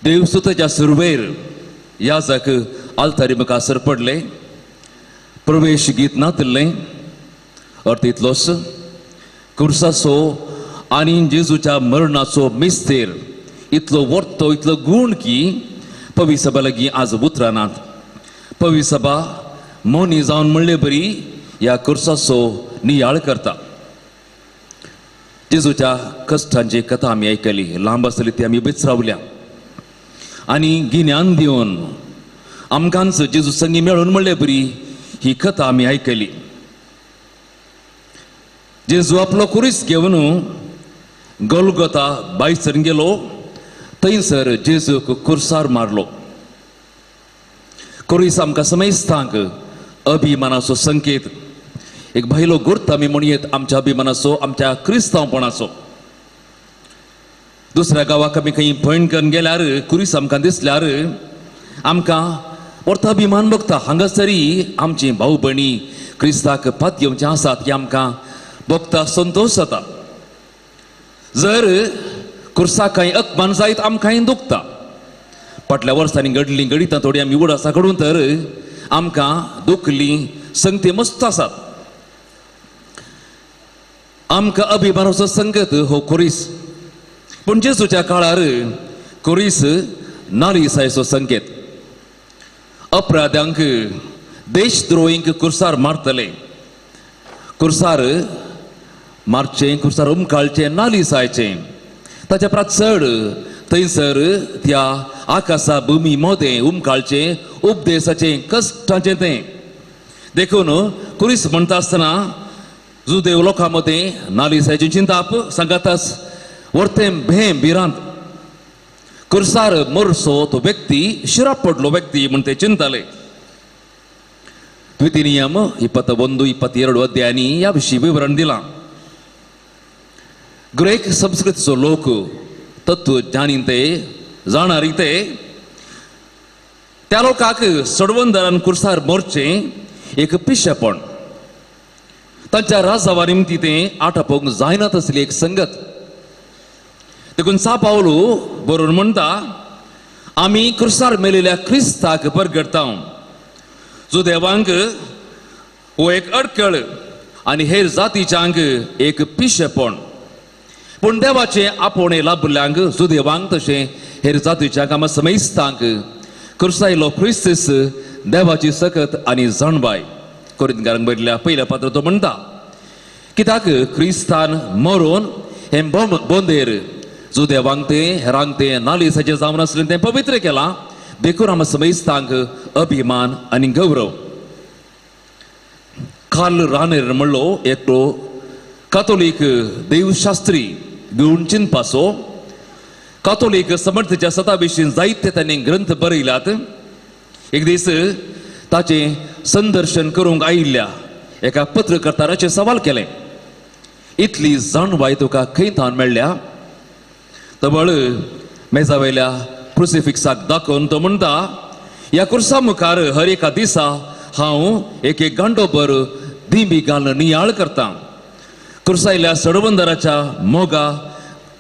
देव सुताच्या सुरवेर याजक आल्तारी मुखार पडले, प्रवेश गीत नातिल्लें. अर्थ इतलोच, कुर्साचो आनी जेजूच्या मरणाचो मिस्तेर इतलो वर्तो इतलो गूण की पवी सभा लागीं आज उतरां नात. पवी सभा मोनी जावन म्हणले बरी ह्या कुर्साचो नियाळ करता. जेजूच्या कश्टांची कथा आमी आयकली, लांब आसली ती आमी बेचरावल्या आनी गिन्यान दिवन आमकांच जेजू संगी मेळून म्हणले बरी ही कथा आमी आयकली. जेजू आपलो कुरीस घेवन गोलगोता बायसर गेलो, थंयसर जेजूक कुर्सार मारलो. कुरीस आमकां समेस्तांक अभिमानाचो संकेत, एक भायलो गुर्त आमी म्हणयेत आमच्या अभिमानाचो, आमच्या क्रिस्तांवपणाचो. दुसऱ्या गांवाक आमी खंय भयण करून गेल्यार कुरीस आमकां दिसल्यार आमकां परतो अभिमान भोगता. हांगासरी आमची भाव भयणी क्रिस्ताक पातयेवचे आसात की आमकां भोगता, संतोश जाता. जर कुर्साक कांय अपमान जायत आमकांय दुखता. फाटल्या वर्सांनी घडलीं घडितां थोडीं आमी उडासा कडून तर आमकां दुखली संगती मस्त आसात. आमकां अभिमानाचो संगत हो कुरीस. पूण जेजूच्या काळार कुरीस नालिसायचो संकेत. अपराध्यांक देशद्रोहींक कुर्सार मारतले, कुर्सार मारचें, कुर्सार उमकाळचें, नालिसायचें. ताच्या परस चड थंयसर त्या आकाशा भुमी मोदें उमकाळचें उपदेसाचें कश्टाचें तें. देखून कुरीस म्हणटा आसतना जुदेव लोकां मदें नालिसाचें चिंताप सांगातास वर्तें भें भिरांत कुर्सार मरसो तो व्यक्ती शिराप पडलो व्यक्ती म्हण ते चिंताले. द्वितीय नियम 21 22 अध्यायांनी ह्या विशीं विवरण दिलां. ग्रेक संस्कृतीचो लोक तत्व ज्ञानी ते जाणारी ते त्या लोकांक सडवंदरान कुर्सार मरचें एक पिशेपण. तांच्या राजावा निमती तें आटापोवंक जायना तसली एक संगत. देखून सा पावलू बरोवन म्हणटा आमी कुर्सार मेलेल्या क्रिस्ताक परगटता जो देवांक हो एक अडकळ आनी हेर जातीच्यांक एक पिशेपण. पूण देवाचें आपोवणें लाभल्ल्यांक जुदेवांक तशें हेर जातीच्यांक आमा समेस्तांक कुर्सायलो क्रिस्तीस देवाची सकत आनी जाणबाय. कोरिंतकारांक बरयल्ल्या पयल्या पात्र तो म्हणटा कित्याक क्रिस्तान मरोन हें बोंदेर जुदेवांक तें हेरांक तें नालिसाचें जावन आसलें तें पवित्र केलां देखून आमा समेस्तांक अभिमान आनी गौरव. कार्ल रानेर म्हणलो एकटो कातोलीक देवशास्त्री गुण चिंतपाचो. कातोलीक समर्थच्या सता विशीं जायते तांणी ग्रंथ बरयल्यात. एक दीस ताचें संदर्शन करूंक आयिल्ल्या एका पत्रकर्ताराचें सवाल केलें, इतली जाणवाय तुका खंय थावन मेळ्ळ्या? तबळ मेजा वयल्या क्रुसिफिक्साक दाखोवन तो म्हणटा ह्या कुर्सा मुखार हर एका दिसा हांव एक एक गांडोभर दिंबी घालून नियाळ करता. कुर्सायल्या सडवंदराच्या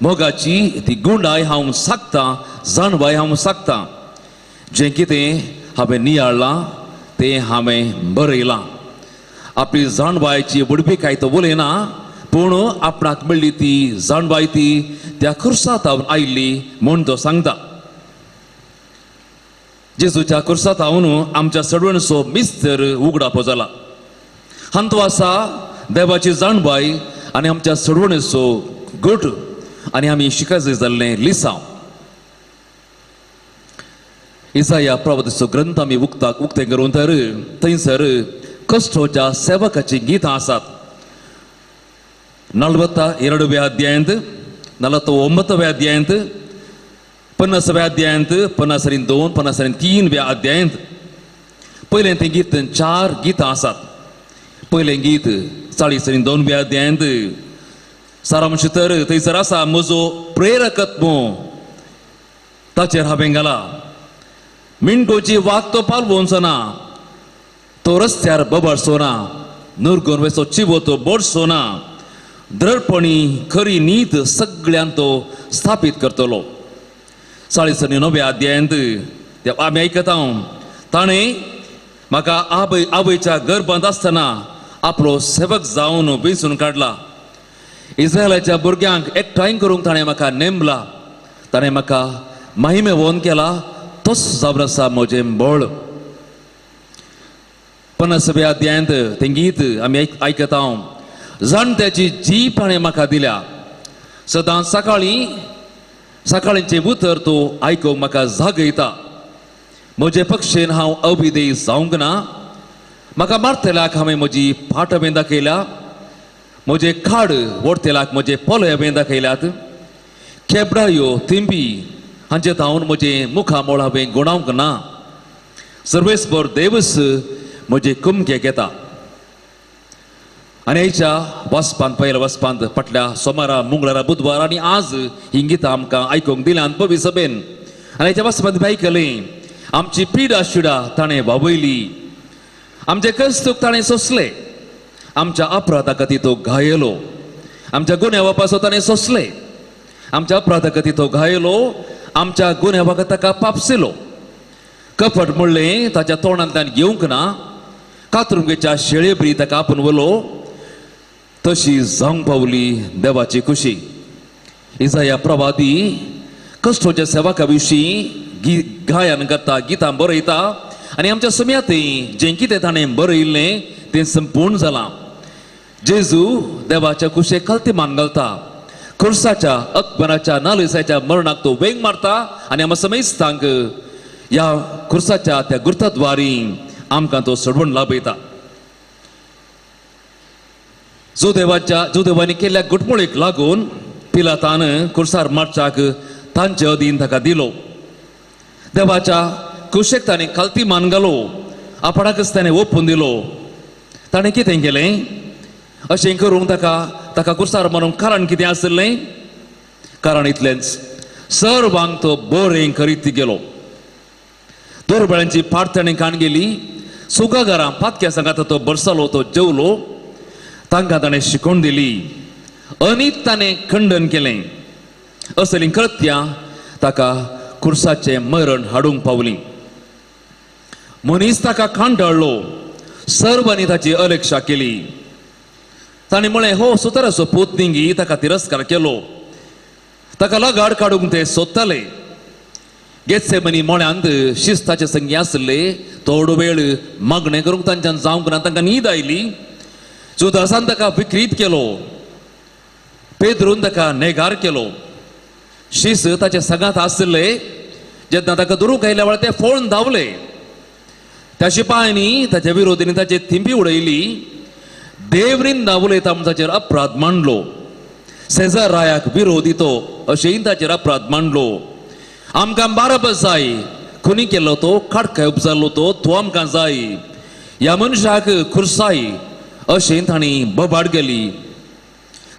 मोगाची ती गुंडाय हांव सागतां, जाणवाय हांव सागतां. जें कितें हांवें नियाळ्ळां तें हांवें बरयलां. आपली जाणवायची व्हडविकाय तो उलयना पूण आपणाक मेळ्ळी ती जाणवाय ती त्या कुर्सांत आयिल्ली म्हूण तो सांगता. जेजूच्या कुर्सांत आमच्या सडवणचो मिस्तर उगडापो जाला. हांतू आसा देवाची जाणवाय आनी आमच्या सडवणेचो गट आनी आमी शिकायचे जाल्लें लिसांव. इजाया प्रवादाचो ग्रंथ आमी उक्तें करून तर थंयसर कश्टोच्या सेवकाचीं गितां आसात. 42 अध्यायांत, 49व्या अध्यायांत, 50व्या अध्यायांत, 52, 53व्या अध्यायांत पयलें तें गीत 4 गितां आसात. पयलें गीत 42व्या अध्यायांत सारांश तर थंयसर आसा म्हजो प्रेरकत्व ताचेर हांवें घाला. मिणकोची वात तो पालवोवचो ना, तो रस्त्यार बबडचो ना, नुरगोन वेसो चिवो तो बोडचो ना, द्रडपणी खरी नीत सगळ्यान तो स्थापीत करतलो. 49व्या अध्यायांत आमी आयकता ताणें म्हाका आवयच्या गर्भांत आसतना आपलो सेवक जावन वेंचून काडला. इस्रायलाच्या भुरग्यांक एकठांय करूंक ताणें म्हाका नेमला. ताणें म्हाका महिमे वोन केला तोच जावन आसा म्हजें बळ. 50व्या अध्यायांत तें गीत आमी आयकता जाणट्याची जीप ताणें म्हाका दिल्या. सदां सकाळीं सकाळींचें उतर तो आयकूंक म्हाका जागयता. म्हजे पक्षेन हांव अविधेय जावंक ना. म्हाका मारतल्याक हांवें म्हजी फाट हांवें दाखयल्या, म्हजे खाड ओडतेल्याक म्हजे पोले हांवें दाखयल्यात. खेबडायो थिंबी हांचे धांवन म्हजें मुखामळ हांवें गुणावंक ना. सर्वेस्पर देवस म्हजे कुमके घेता. आनी आयच्या वाचपांत पयल्या वाचपांत फाटल्या सोमारा, मंगळारा, बुधवार आनी आज ही गितां आमकां आयकूंक दिल्यान पवी सभेन. आनी आयच्या वाचपांत आयकलें आमची पिडा शिडा ताणें वावयली, आमचे कस्तूक ताणें सोंसले, आमच्या अपराधा खातीर तो घायलो, आमच्या गुन्यांवा पासून ताणें सोंसले, आमच्या अपराधा खातीर तो घायलो, आमच्या गुन्यांवा खातीर ताका पापसिलो. कपट म्हणलें ताच्या तोंडांतल्यान घेवंक ना, कातरुंगेच्या शेळेबरी ताका आपूण वलो. तशी जावंक पावली देवाची खुशी. इजाया प्रवादी कश्टोच्या सेवका विशीं गायन करता, गितां बरयता आनी आमच्या सम्यातय जें कितें ताणें बरयिल्लें तें संपूर्ण जालां. जेजू देवाच्या कुशेक कल्ती मान घालता. खुर्साच्या अकबराच्या नालिसाच्या मरणाक तो वेंग मारता आनी आमकां समेस्तांक ह्या खुर्साच्या त्या गुर्ताद्वारी आमकां तो सोडवण लाभयता. जुदेवाच्या जुदेवांनी केल्ल्या घुटमळीक लागून पिलातान खुर्सार मारच्याक तांचे अधीन ताका दिलो. देवाच्या कुशेक ताणें खालती मान घालो, आपणाकच ताणें ओपून दिलो. ताणें कितें केलें अशें करूंक ताका ताका कुर्सार मारूंक कारण कितें आशिल्लें? कारण इतलेंच, सर्वांक तो बरें करीत गेलो. दोरबळ्यांची पाट ताणें काण गेली, सुगागारां पातक्या सांगात तो बरसालो, तो जेवलो, तांकां ताणें शिकोवन दिली, अनीत ताणें खंडन केलें. असलीं कृत्यां ताका खुर्साचें मरण हाडूंक पावलीं. मनीस ताका कांटाळ्ळो, सर्वांनी ताची अलेक्षा केली. ताणें म्हळें, हो सुताराचो पूत निंगी. ताका तिरस्कार केलो, ताका लगाड काडूंक ते सोदताले. गेत्सेमनी मळ्यांत शिस्ताचे संगी आसले, थोडो वेळ मागणें करूंक तांच्यान जावंक ना, तांकां न्हीद आयली. जुदासान ताका विक्रीत केलो, पेद्रून ताका नेगार केलो. शीस ताचे सगांत आसले, जेन्ना ताका धरूंक आयल्या वेळार ते फोळून धांवले. त्या शिपायांनी ताच्या विरोधींनी ताचे थिंबी उडयली. देव निंदा उलयता म्हूण ताचेर अपराध मांडलो. सेजार रायाक विरोधी तो अशेंय ताचेर अपराध मांडलो. आमकां बाराबर जाय, खुनी केल्लो तो, काडकाय उपजाल्लो तो, तो आमकां जाय, ह्या मनशाक खुर्साय अशें तांणी बोबाड केली.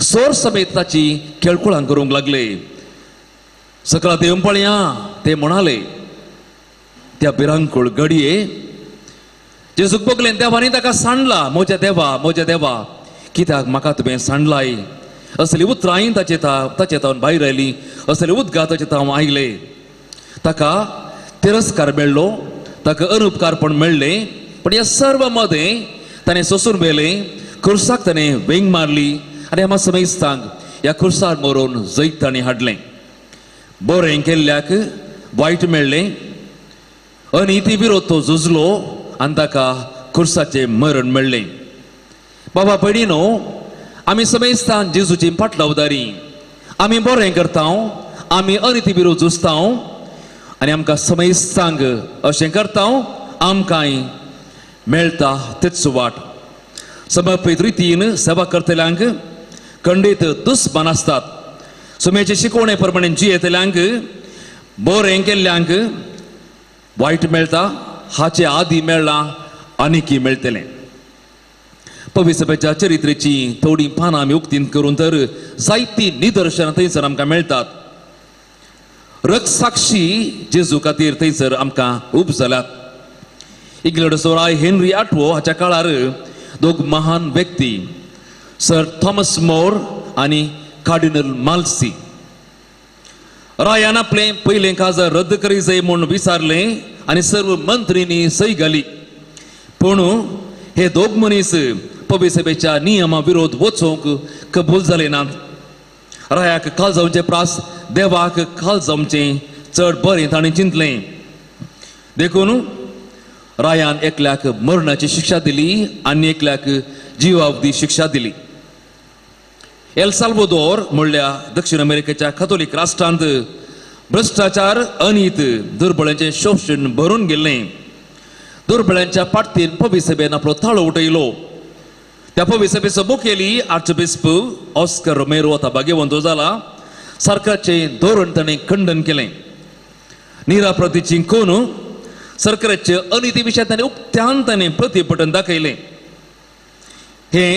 सोर समेत ताची खेळकुळां करूंक लागले. सकला देव पळया ते म्हणाले. त्या भिरांकूळ घडये जेजूक बगलें देवांनी ताका सांडला, म्हज्या देवा म्हज्या देवा कित्याक म्हाका तुवें सांडलाय. असली उतरांय ताचे ताचे तावन भायर आयली, असले उदकां ताचे तावन आयले. ताका तिरस्कार मेळ्ळो, ताका अनुपकारपण मेळ्ळें, पूण ह्या सर्व मदें ताणें सोसून व्हेलें. खुर्साक ताणें वेंग मारली आनी आमकां समेस्तांक ह्या खुर्सार मरोवन जैत ताणें हाडलें. बरें केल्ल्याक वायट मेळ्ळें, अनिती विरोध तो झुजलो आनी ताका खुर्साचें मरण मेळ्ळें. बाबा भयणीनो, आमी समेस्तान जेजूची पाटलावदारी, आमी बरें करता, आमी अनिती विरोध झुजता आनी आमकां समेस्तांक अशें करता आमकांय मेळटा तेच वाट. समर्पीत रितीन सेवा करतल्यांक खंडीत दुस्मान आसतात. सुमेचे शिकवणे प्रमाणे जियेतल्यांक बरें केल्ल्यांक वायट मेळटा, हाचे आदी मेळ्ळां आनीकी मेळटलें. पविसभेच्या चरित्रेची थोडीं पानां आमी उक्तीन करून तर जायतीं निदर्शनां थंयसर आमकां मेळटात. रक्तसाक्षी जेजू खातीर थंयसर आमकां उब जाल्यात. इंग्लंडचो राय हेनरी आठवो हाच्या काळार दोग महान व्यक्ती सर थॉमस मोर आनी कार्डिनल माल्सी रायान आपलें पयलें काजार रद्द करी जाय म्हूण विचारलें आनी सर्व मंत्रींनी सय घाली. पूण हे दोग मनीस पविसभेच्या नियमा विरोध वचूंक कबूल जाले नात. रायाक काल जावचे प्रास देवाक काल जावचें चड बरें ताणें चिंतलें. देखून रायान एकल्याक मरणाची शिक्षा दिली आनी एकल्याक जिवावधी शिक्षा दिली. एल साल्वादोर म्हणल्या दक्षिण अमेरिकेच्या कथोलीक राष्ट्रांत भ्रश्टाचार, अनीत, दुर्बळ्यांचें शोशण भरून गेल्लें. दुर्बळ्यांच्या पाटतीन पविसभेन आपलो ताळो उठयलो. त्या पविसभेचो मुखेली आर्चबिस्प ऑस्कर रोमेरो आतां भाग्यवंत जाला. सरकाराचें धोरण ताणें खंडन केलें. निराप्रतीची कोन सरकाराचे अनिती विशयात ताणें उक्त्यान ताणें प्रतिपटन दाखयलें. हें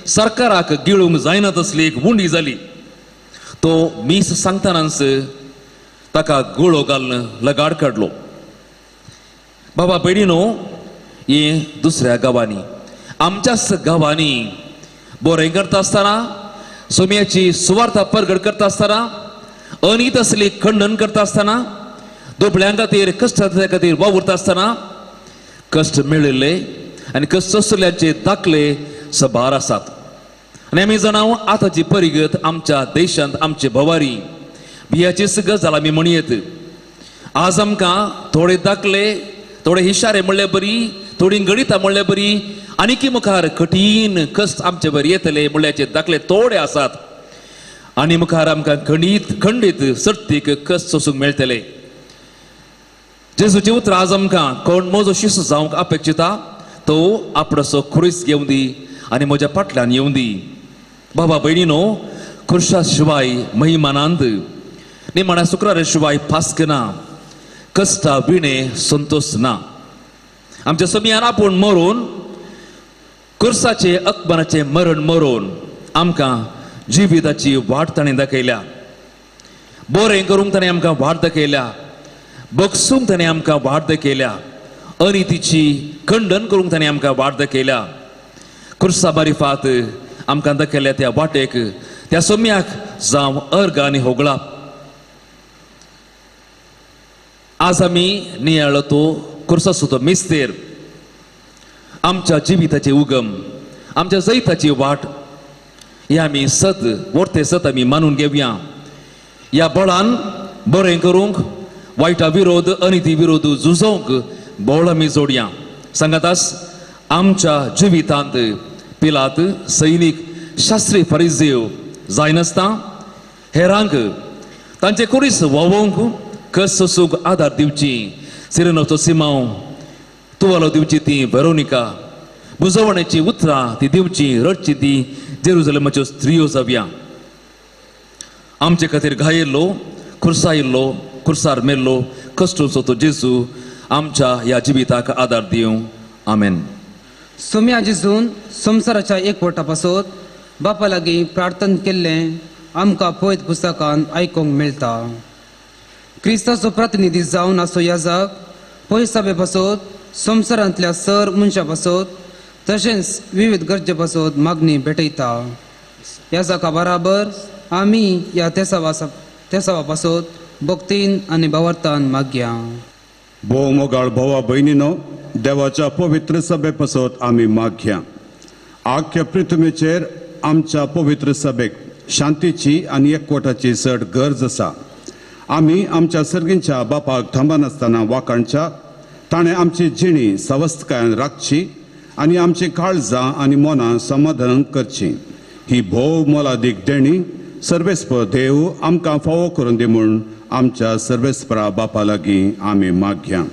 सरकाराक गिळूंक जायना तसली एक उंडी जाली. तो मीस सांगतनाच ताका गुळो घालून लगाड काडलो. बाबा भयणीनो, हे दुसऱ्या गांवांनी आमच्याच गांवांनी बरें करता आसतना, सोम्याची सुवार्था परगट करता आसतना, अनीत असली खंडन करता आसतना, दुबळ्यां खातीर कश्टां खातीर वावुरता आसतना कश्ट मेळिल्ले आनी कश्ट सोंसल्याचे दाखले सबार आसात. आनी आमी जाणा आतांची परिगत आमच्या देशांत आमचे भवारी बियाचीच गजाल आमी म्हणयेत. आज आमकां थोडे दाखले, थोडे इशारे म्हणले बरी, थोडी गणितां म्हणले बरी, आनीकी मुखार कठीण कश्ट आमचे बरी येतले म्हणल्याचे दाखले थोडे आसात. आनी मुखार आमकां खंडीत खंडीत सर्तीक कस सोसूंक मेळटले. जेजूची उतरां आज आमकां कोण म्हजो शिशू जावंक अपेक्षिता तो आपणाचो खुरीस घेवन दी आनी म्हज्या फाटल्यान येवन दी. बाबा भयणीनो, खुर्शा शिवाय महिमानांत निमाण्या शुक्रारा शिवाय फास्क ना, कश्टा विणे संतोष ना. आमच्या समयान आपूण मरून खुर्साचे अकबराचें मरण मरून आमकां जिविताची वाट ताणें दाखयल्या. बरें करूंक ताणें आमकां वाट दाखयल्या, बगसूंक ताणें आमकां वाट दाखयल्या, अनितीची खंडन करूंक ताणें आमकां वाट दाखयल्या. खुर्सा बारिफात आमकां दाखयल्या त्या वाटेक त्या सोम्याक जावं अर्ग आनी होगळा. आज आमी नियाळो तो खुर्साचो तो मिस्तेर, आमच्या जिविताचे उगम, आमच्या जैताची वाट हे आमी सत वर्ते सत आमी मानून घेवया. ह्या बळान बरें करूंक, वायटा विरोध अनिती विरोध झुजोवंक बळ आमी जोडया. सांगातास आमच्या जिवितांत पिलात सैनीक शास्त्री फरिजेव जायनासतना हेरांक तांचे कुरीस व्हांवोवंक कस सोसूंक आदार दिवची सिरेनोचो सिमांव तुवालो दिवची ती वेरोनिका, बुजवण्याची उतरां ती दिवची रडची ती जेरुजलेमाच्यो स्त्रियो जावया. आमचे खातीर घायेल्लो खुर्सायिल्लो खुर्सार मेल्लो कश्टोचो तो जेजू आमच्या ह्या जिविताक आदार दिवं. आमेन. सोम्या जेजून संवसाराच्या एकवटा पासत बापा लागीं प्रार्थना केल्लें आमकां पवित्र पुस्तकान आयकूंक मेळटा. क्रिस्ताचो प्रतिनिधी जावन आसो याजक पयसाबे पासत संवसारांतल्या सर मनशां पासत तशेंच विविध गरजे पासत मागणी भेटयता. याजका बराबर आमी ह्या तेसावा पासत भक्तीन आनी भावार्थान मागया. भोव मोगाळ भावा भयणीनो, देवाच्या पवित्र सभे पासत आमी मागया. आख्या पृथ्वीचेर आमच्या पवित्र सभेक शांतीची आनी एकवटाची चड गरज आसा. आमी आमच्या सर्गींच्या बापाक थांबनासतना वाखाणच्या ताणें आमची जिणी सवस्तकायेन राखची आनी आमची काळजां आनी मनां समाधान करची. ही भोव मोलादीक देणी सर्वेस्पर देव आमकां फावो करून दी म्हूण आमच्या सर्वेस्परा बापा लागीं आमी मागया.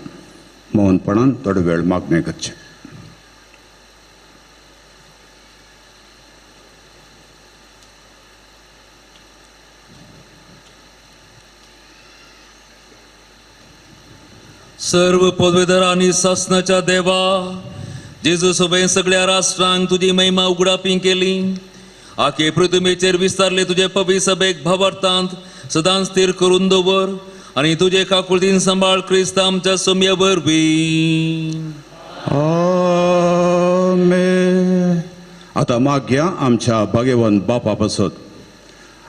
मौनपणान थोडो वेळ मागणें करचें. सर्व पदवेधर आनी सासनाच्या देवा, जेजू सभेन सगळ्या राष्ट्रांक तुजी महिमा उगडापी केली. आखे पृथ्वीचेर विस्तारले तुजे पवित्र सभेक भावार्थांत सदांच स्थिर करून दवर आनी तुजे काकुळतीन सांबाळ क्रिस्त आमच्या सोम्या वरवीं. आमेन. आतां मागया आमच्या भाग्यवंत बापा पासत.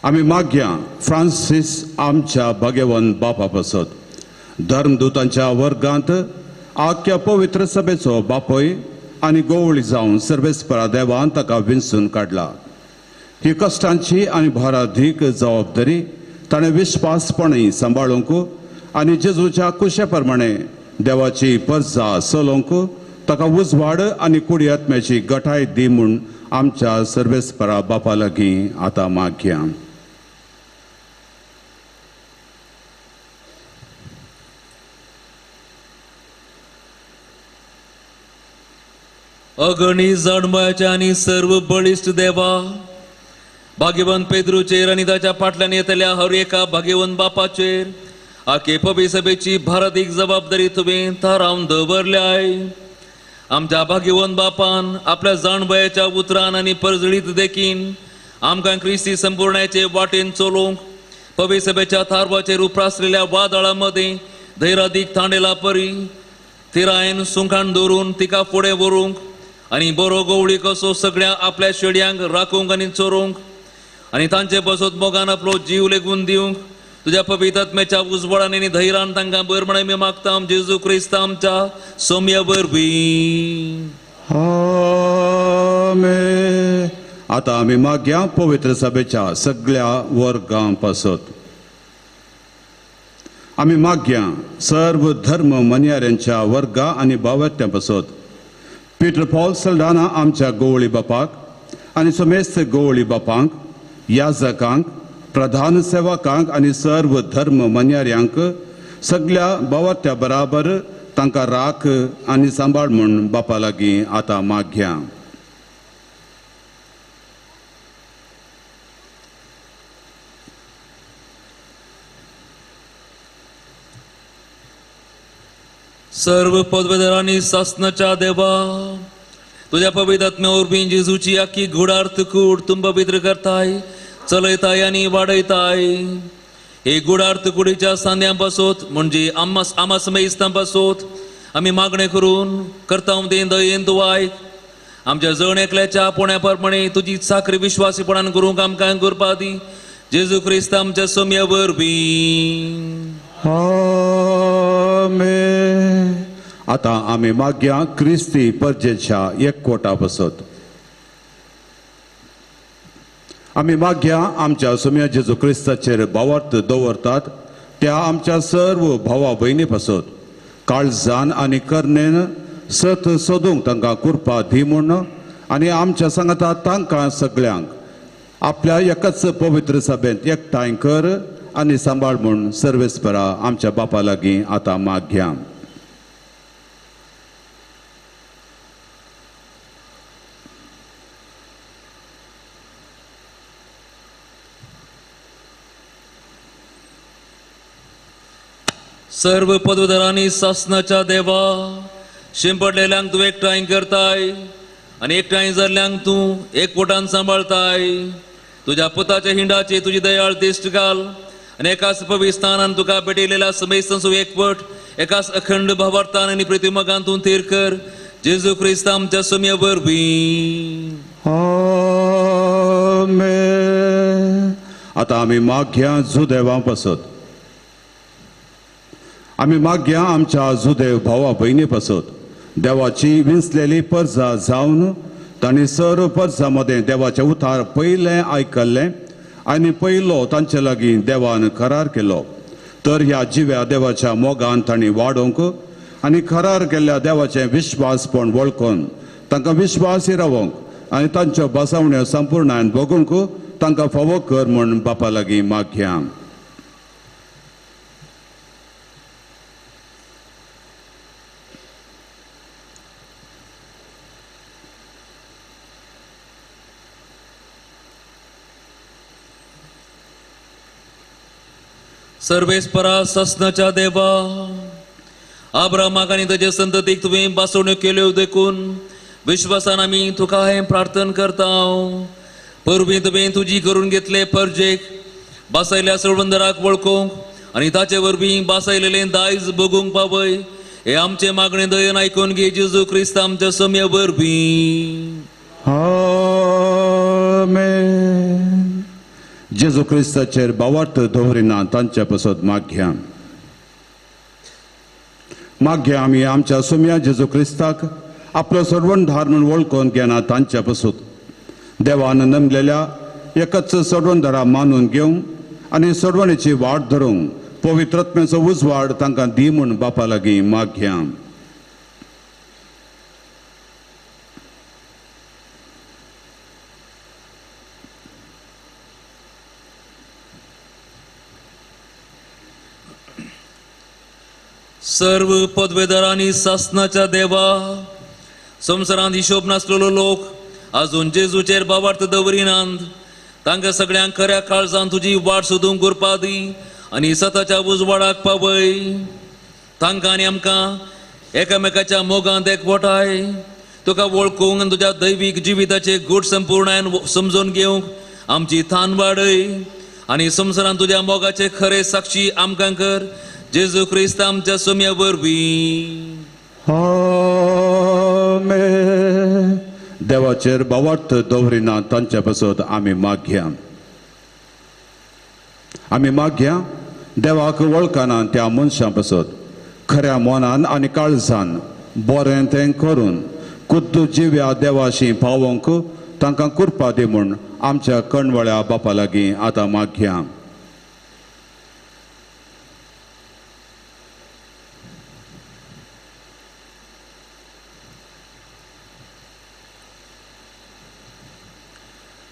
आमी मागया फ्रांसीस आमच्या भाग्यवंत बापा पासत, धर्मदूतांच्या वर्गांत आख्या पवित्र सभेचो बापय आनी गोवळी जावन सर्वेस्परा देवान ताका विंचून काडला. ही कश्टांची आनी भाराधीक जबाबदारी ताणें विस्वासपणी सांबाळूंक आनी जेजूच्या कुशे प्रमाणे देवाची परजा चलोवंक ताका उजवाड आनी कुडी आत्म्याची गठाय दी म्हूण आमच्या सर्वेस्परा बापा लागीं आतां मागया. अगणीत जाणवयाच्या आनी सर्व बळिश्ट देवा, भाग्यवंत पेद्रूचेर आनी ताच्या फाटल्यान येतल्या हर एका भाग्यवंत बापाचेर आखे पवित्र सभेची भारतीक जबाबदारी तुवें थारावन दवरल्याय. आमच्या भाग्यवंत बापान आपल्या जाणवयाच्या उतरान आनी परजळीत देखीन आमकां क्रिस्ती संपूर्णाचे वाटेन चलोवंक पवित्र सभेच्या थारवाचेर उप्रासलेल्या वादळा मदें धैरादीक थांडेला परी थिरायेन सुंखाण दवरून तिका फुडें व्हरूंक आनी बरो गवळी कसो सगळ्या आपल्या शेडयांक राखूंक आनी चोरूंक आनी तांचे बसत मोगान आपलो जीव लेगून दिवंक तुज्या पवित्र आत्म्याच्या उजवाडान आनी धैर्यान तांकां बरें म्हण आमी मागता जेजू क्रिस्त आमच्या सोम्या वरवीं. आमेन. आतां आमी मागया पवित्र सभेच्या सगळ्या वर्गां पासत. आमी मागया सर्व धर्म मन्याऱ्यांच्या वर्गा आनी भावत्यां पासत. पीटर पॉल सल्डाना आमच्या गोवळी बापाक आनी समेस्त गोवळी बापांक, याजकांक, प्रधान सेवकांक आनी सर्व धर्म मन्याऱ्यांक सगळ्या बावात्या बराबर तांकां राख आनी सांबाळ म्हूण बापा लागीं आतां मागया. सर्व पदवेदारांनी सासनाच्या देवा तुझ्या पवित्र आत्म्या वरवीं जेजूची आखी गुडार्थ कूड तूं पवित्र करताय, चलयताय आनी वाडयताय. हे गुडार्थ कुडीच्या सांद्यां पासत म्हणजे आमा समेस्तां पासत आमी मागणें करून करता तें दयेन तूं आयक. आमच्या जण एकल्याच्या आपोवण्या प्रमाणे तुजी चाकरी विश्वासीपणान करूंक आमकां करपा दी. जेजू क्रिस्त आमच्या सोम्या वरवीं. आमेन. आतां आमी मागया क्रिस्ती परजेच्या एकवटा पासत. आमी मागया आमच्या सोम्या जेजू क्रिस्ताचेर भावार्थ दवरतात त्या आमच्या सर्व भावा भयणी पासत काळजान आनी करणेन सत सोदूंक तांकां कृपा दी म्हूण आनी आमच्या सांगाता तांकां सगळ्यांक आपल्या एकाच पवित्र सभेंत एकठांय कर आनी सांबाळ म्हूण सर्वेस्परा आमच्या बापा लागीं आतां मागया. सर्व पदवीधरांनी सासनाच्या देवा शिंपडलेल्यांक तूं एकठांय करताय आनी एकठांय जाल्ल्यांक तूं एकवटान सांबाळताय. तुज्या पुताच्या हिंडाचे तुजी दयाळ दिश्ट घाल आनी एकाच पवित्र स्थानान तुका भेटयलेल्या समेस्तांचो एकवट एकाच अखंड भावार्थान आनी प्रतिमगान तूं थीर कर. जेजू क्रिस्त आमच्या सोम्या वरवीं. आमेन. आतां आमी मागया जुदेवा पासत. आमी मागया आमच्या जुदेव भावा भयणी पासत. देवाची विंचलेली परजा जावन तांणी सर्व परजा मदें देवाचें उतार पयलें आयकल्लें आनी पयलो तांचे लागीं देवान करार केलो. तर ह्या जिव्या देवाच्या मोगान तांणी वाडोवंक आनी करार केल्ल्या देवाचें विश्वासपण वळखून तांकां विश्वासी रावोवंक आनी तांच्यो बसावण्यो संपूर्णान भोगूंक तांकां फावो कर म्हूण बापा लागीं मागया. सर्वेस्परा सासनाच्या देवा आब्रामाक आनी ताजे संततीक तुवें बासवण्यो केल्यो देखून विश्वासान आमी तुका हें प्रार्थना करता. परबीं तुवें तुजी करून घेतले परजेक बासयल्या सोडवंदराक वळखूंक आनी ताचे वरवीं बासयलेलें दायज भोगूंक पावय. हे आमचें मागणें दयेन आयकून घे. जेजू क्रिस्त आमच्या सोम्या वरवीं. आमेन. जेजू क्रिस्ताचेर भावार्थ दवरिना तांचे पासत मागया. मागया आमी आमच्या सोम्या जेजू क्रिस्ताक आपलो सोडवणदार म्हूण वळखून घेना तांचे पासत देवान नमलेल्या एकच सोडवणदारा मानून घेवंक आनी सोडवणेची वाट धरूंक पवित्रत्म्याचो उजवाड तांकां दी म्हूण बापा लागीं मागया. सर्व पदवेदारांनी सासनाच्या देवा संवसारांत हिशोब नासलेलो लोक आजून जेजूचेर भावार्थ दवरिनात तांकां सगळ्यांक खऱ्या काळजान तुजी वाट सोदूंक करपा दी आनी सताच्या उजवाडाक पावय. तांकां आनी आमकां एकामेकाच्या मोगांत एकवटाय. तुका वळखूंक आनी तुज्या दैवीक जिविताचे गूढ संपूर्णायन समजून घेवंक आमची थान वाडय आनी संवसारांत तुज्या मोगाचे खरे साक्षी आमकां कर. जेजू क्रिस्त आमच्या सोम्या वरवीं. आमेन. देवाचेर भावार्थ दवरिना तांचे पासत आमी मागया. आमी मागया देवाक वळखना त्या मनशां पासत खऱ्या मनान आनी काळजान बरें तें करून खुद्द जिव्या देवाशी पावोवंक तांकां कृपा दी म्हूण आमच्या कणवळ्या बापा लागीं आतां मागया.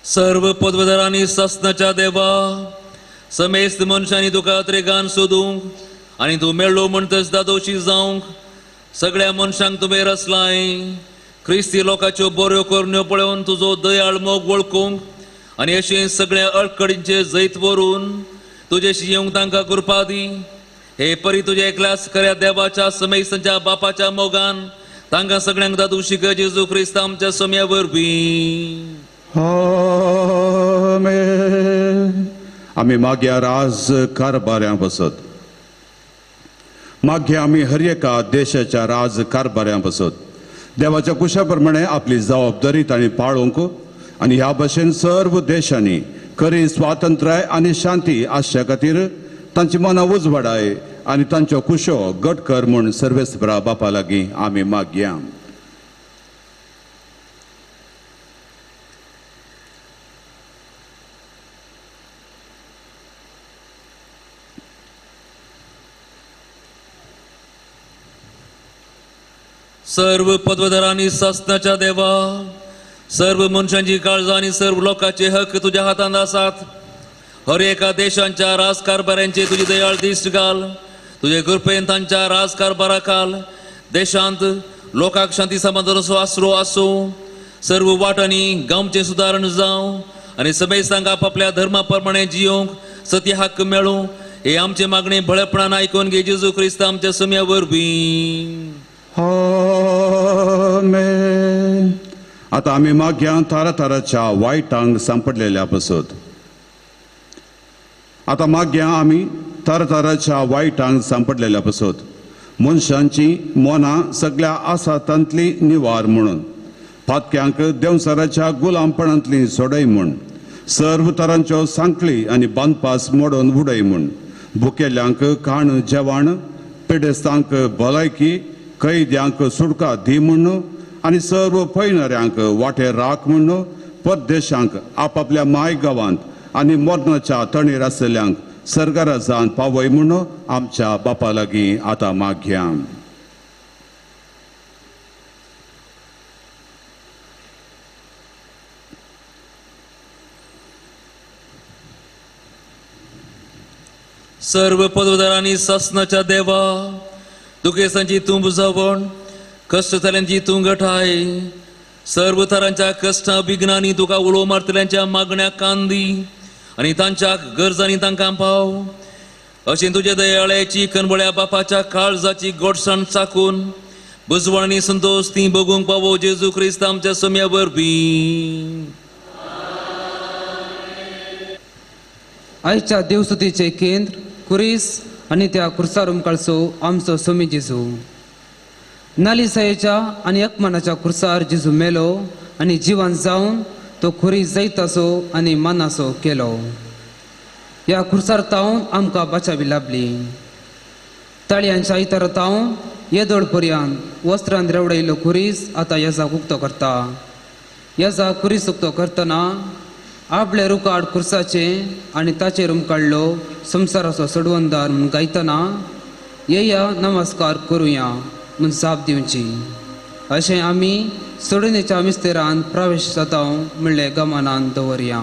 सर्व पदवीधरांनी सासनाच्या देवा समेस्त मनशांनी तुका त्रेगान सोदूंक आनी तूं मेळ्ळो म्हणटच दादोशी जावंक सगळ्या मनशांक तुवें रचलाय. क्रिस्ती लोकांच्यो बऱ्यो करण्यो पळोवन तुजो दयाळ मोग वळखूंक आनी अशें सगळ्या अडखडींचेर जैत व्हरून तुजेशी येवंक तांकां कृपा दी. हे परी तुज्या एकल्याच खऱ्या देवाच्या समेस्तांच्या बापाच्या मोगान तांकां सगळ्यांक दादोशी कर जेजू क्रिस्त आमच्या सोम्या वरवीं. आमेन. आमी मागया राज कारभाऱ्यां बसत. मागया आमी हर एका देशाच्या राज कारभाऱ्यां बसत देवाच्या कुशा प्रमाणे आपली जबाबदारी तांणी पाळोवंक आनी ह्या भशेन सर्व देशांनी खरी स्वातंत्र्य आनी शांती आसच्या खातीर तांची मनां उजवाडाय आनी तांच्यो कुशो घट कर म्हूण सर्वेस्परा बापा लागीं आमी मागया. सर्व पदवधरांनी सासनाच्या देवा, सर्व मनशांची काळजां आनी सर्व लोकांचे हक्क तुज्या हातांत आसात. हर एका देशांच्या राजकारभाऱ्यांचे तुजी दयाळ दिश्ट घाल. तुजे कृपेन तांच्या राजकारभारा खाल देशांत लोकांक शांती समाधानाचो आसरो आसूं. सर्व वाटांनी गांवचें सुदारण जावं आनी समेस्तांक आपापल्या धर्मा प्रमाणे जियोंक सत्य हक्क मेळूं. हे आमचे मागणे बळेपणान आयकून घे जेजू क्रिस्त आमच्या सोम्या वरवीं. आमेन. आतां आमी मागया ताराताराच्या वायटांक सांपडलेल्या पसत. आतां मागया आमी ताराताराच्या वायटांक सांपडलेल्या पसत मनशांची मनां सगळ्या आसा तांतली निवार म्हणून, पातक्यांक देंवचाराच्या गुलामपणांतली सोडय म्हूण, सर्व तरांच्यो सांखळी आनी बांदपास मोडून उडय म्हूण, भुकेल्यांक खाण जेवण, पिडेस्तांक भलायकी, कैद्यांक सुटका दी म्हूण आनी सर्व पयणाऱ्यांक वाटे राख म्हूण, परदेशांक आपापल्या माय गांवांत आनी मरणाच्या तणीर आसलेल्यांक सरकारा जावन पावय म्हूण आमच्या बापा लागीं आतां मागया. सर्व पदवधरांनी सासनाच्या देवा, दुखेसांची तूं बुजावण, कश्ट जाल्यांची तूं गठाय, सर्व तरांच्या कश्टां विघ्नांनी तुका उलो मारतल्यांच्या मागण्या कांदी आनी तांच्या गरजांनी तांकां पाव. अशें तुज्या दयाळ्याची कनबळ्या बापाच्या काळजाची गोडसाण चाकून बुजवण आनी संतोश ती बगूंक पावो जेजू क्रिस्त आमच्या सोम्या वरवीं. आयच्या देवस्तुतीचें केंद्र कुरीस आनी त्या कुर्सार उमकाळचो आमचो सोमी जेजू. नालिसायेच्या आनी अकमानाच्या कुर्सार जेजू मेलो आनी जिवन जावन तो खुरी जैताचो आनी मानाचो केलो. ह्या कुर्सार तावन आमकां बाचावी लाभली. ताळयांच्या आयतारा तावन येदोळ पर्यंत वस्त्रान रेवडायिल्लो खुरीस आतां येजाक उक्तो करता. येजाक खुरीस उक्तो करतना आपले रुकाड कुर्साचें आनी ताचेर उमकाडलो संवसाराचो सोडवणदार म्हूण गायतना येया नमस्कार करुया म्हूण जाप दिवची. अशें आमी सोडणेच्या मिस्तेरान प्रवेश जाता म्हणलें गमनान दवरया.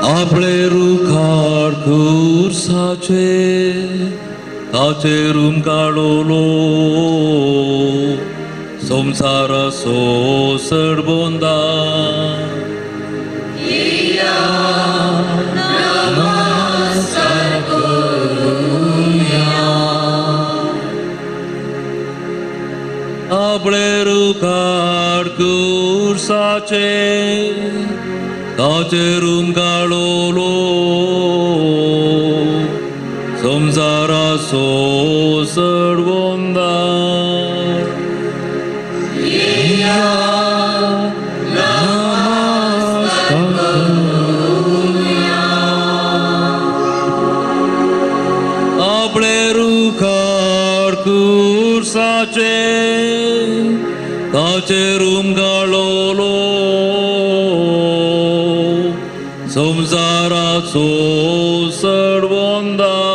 आपले रुखार खुर्साचे ताचेर उमकाडलो संवसाराचो सरबंदा. आपले रुखार खुर्साचे ताचेर उमकाडलो संवसाराचो सरबंदा. नमस्कार. देवाचे ताचेर उमगाळलो संवसाराचो सडवंदार.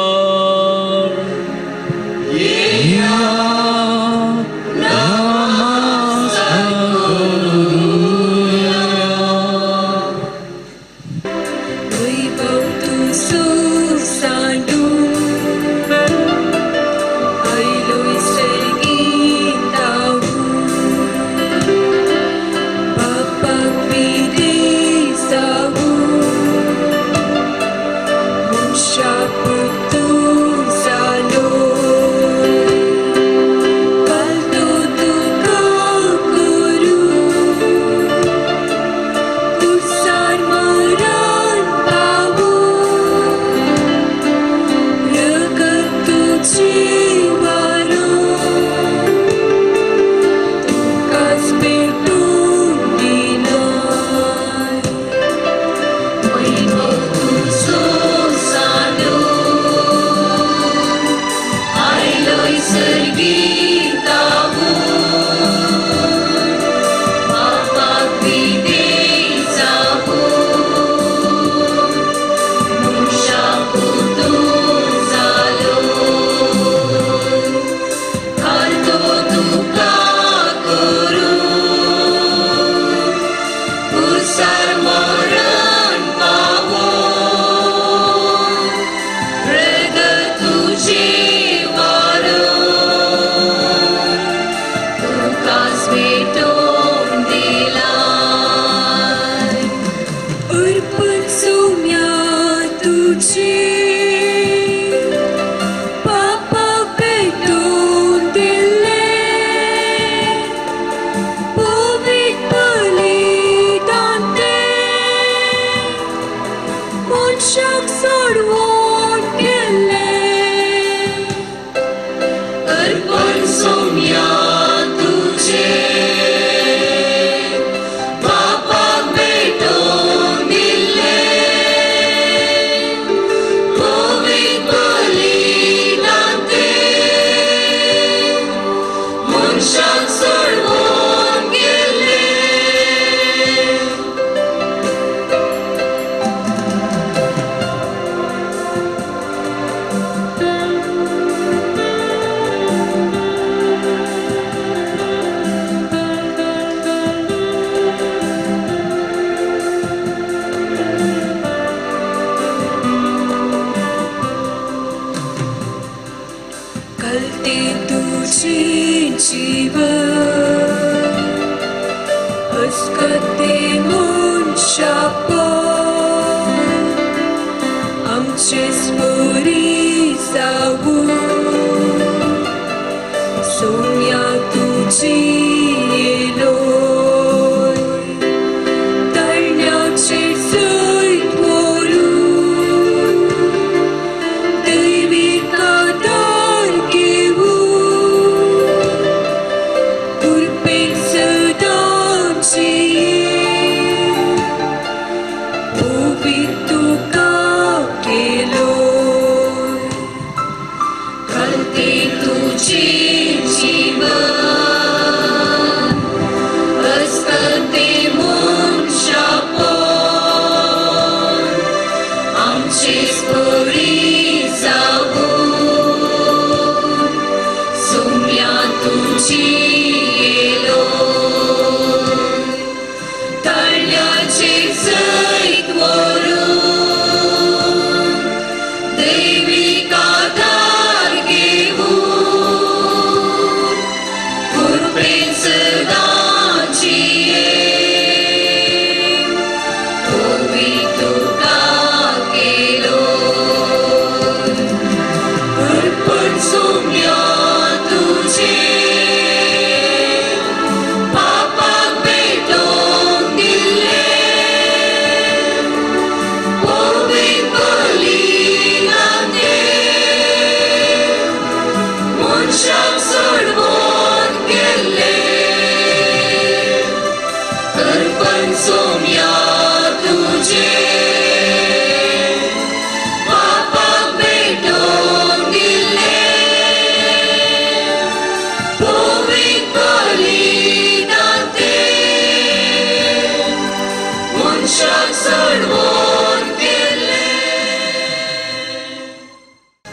Oh!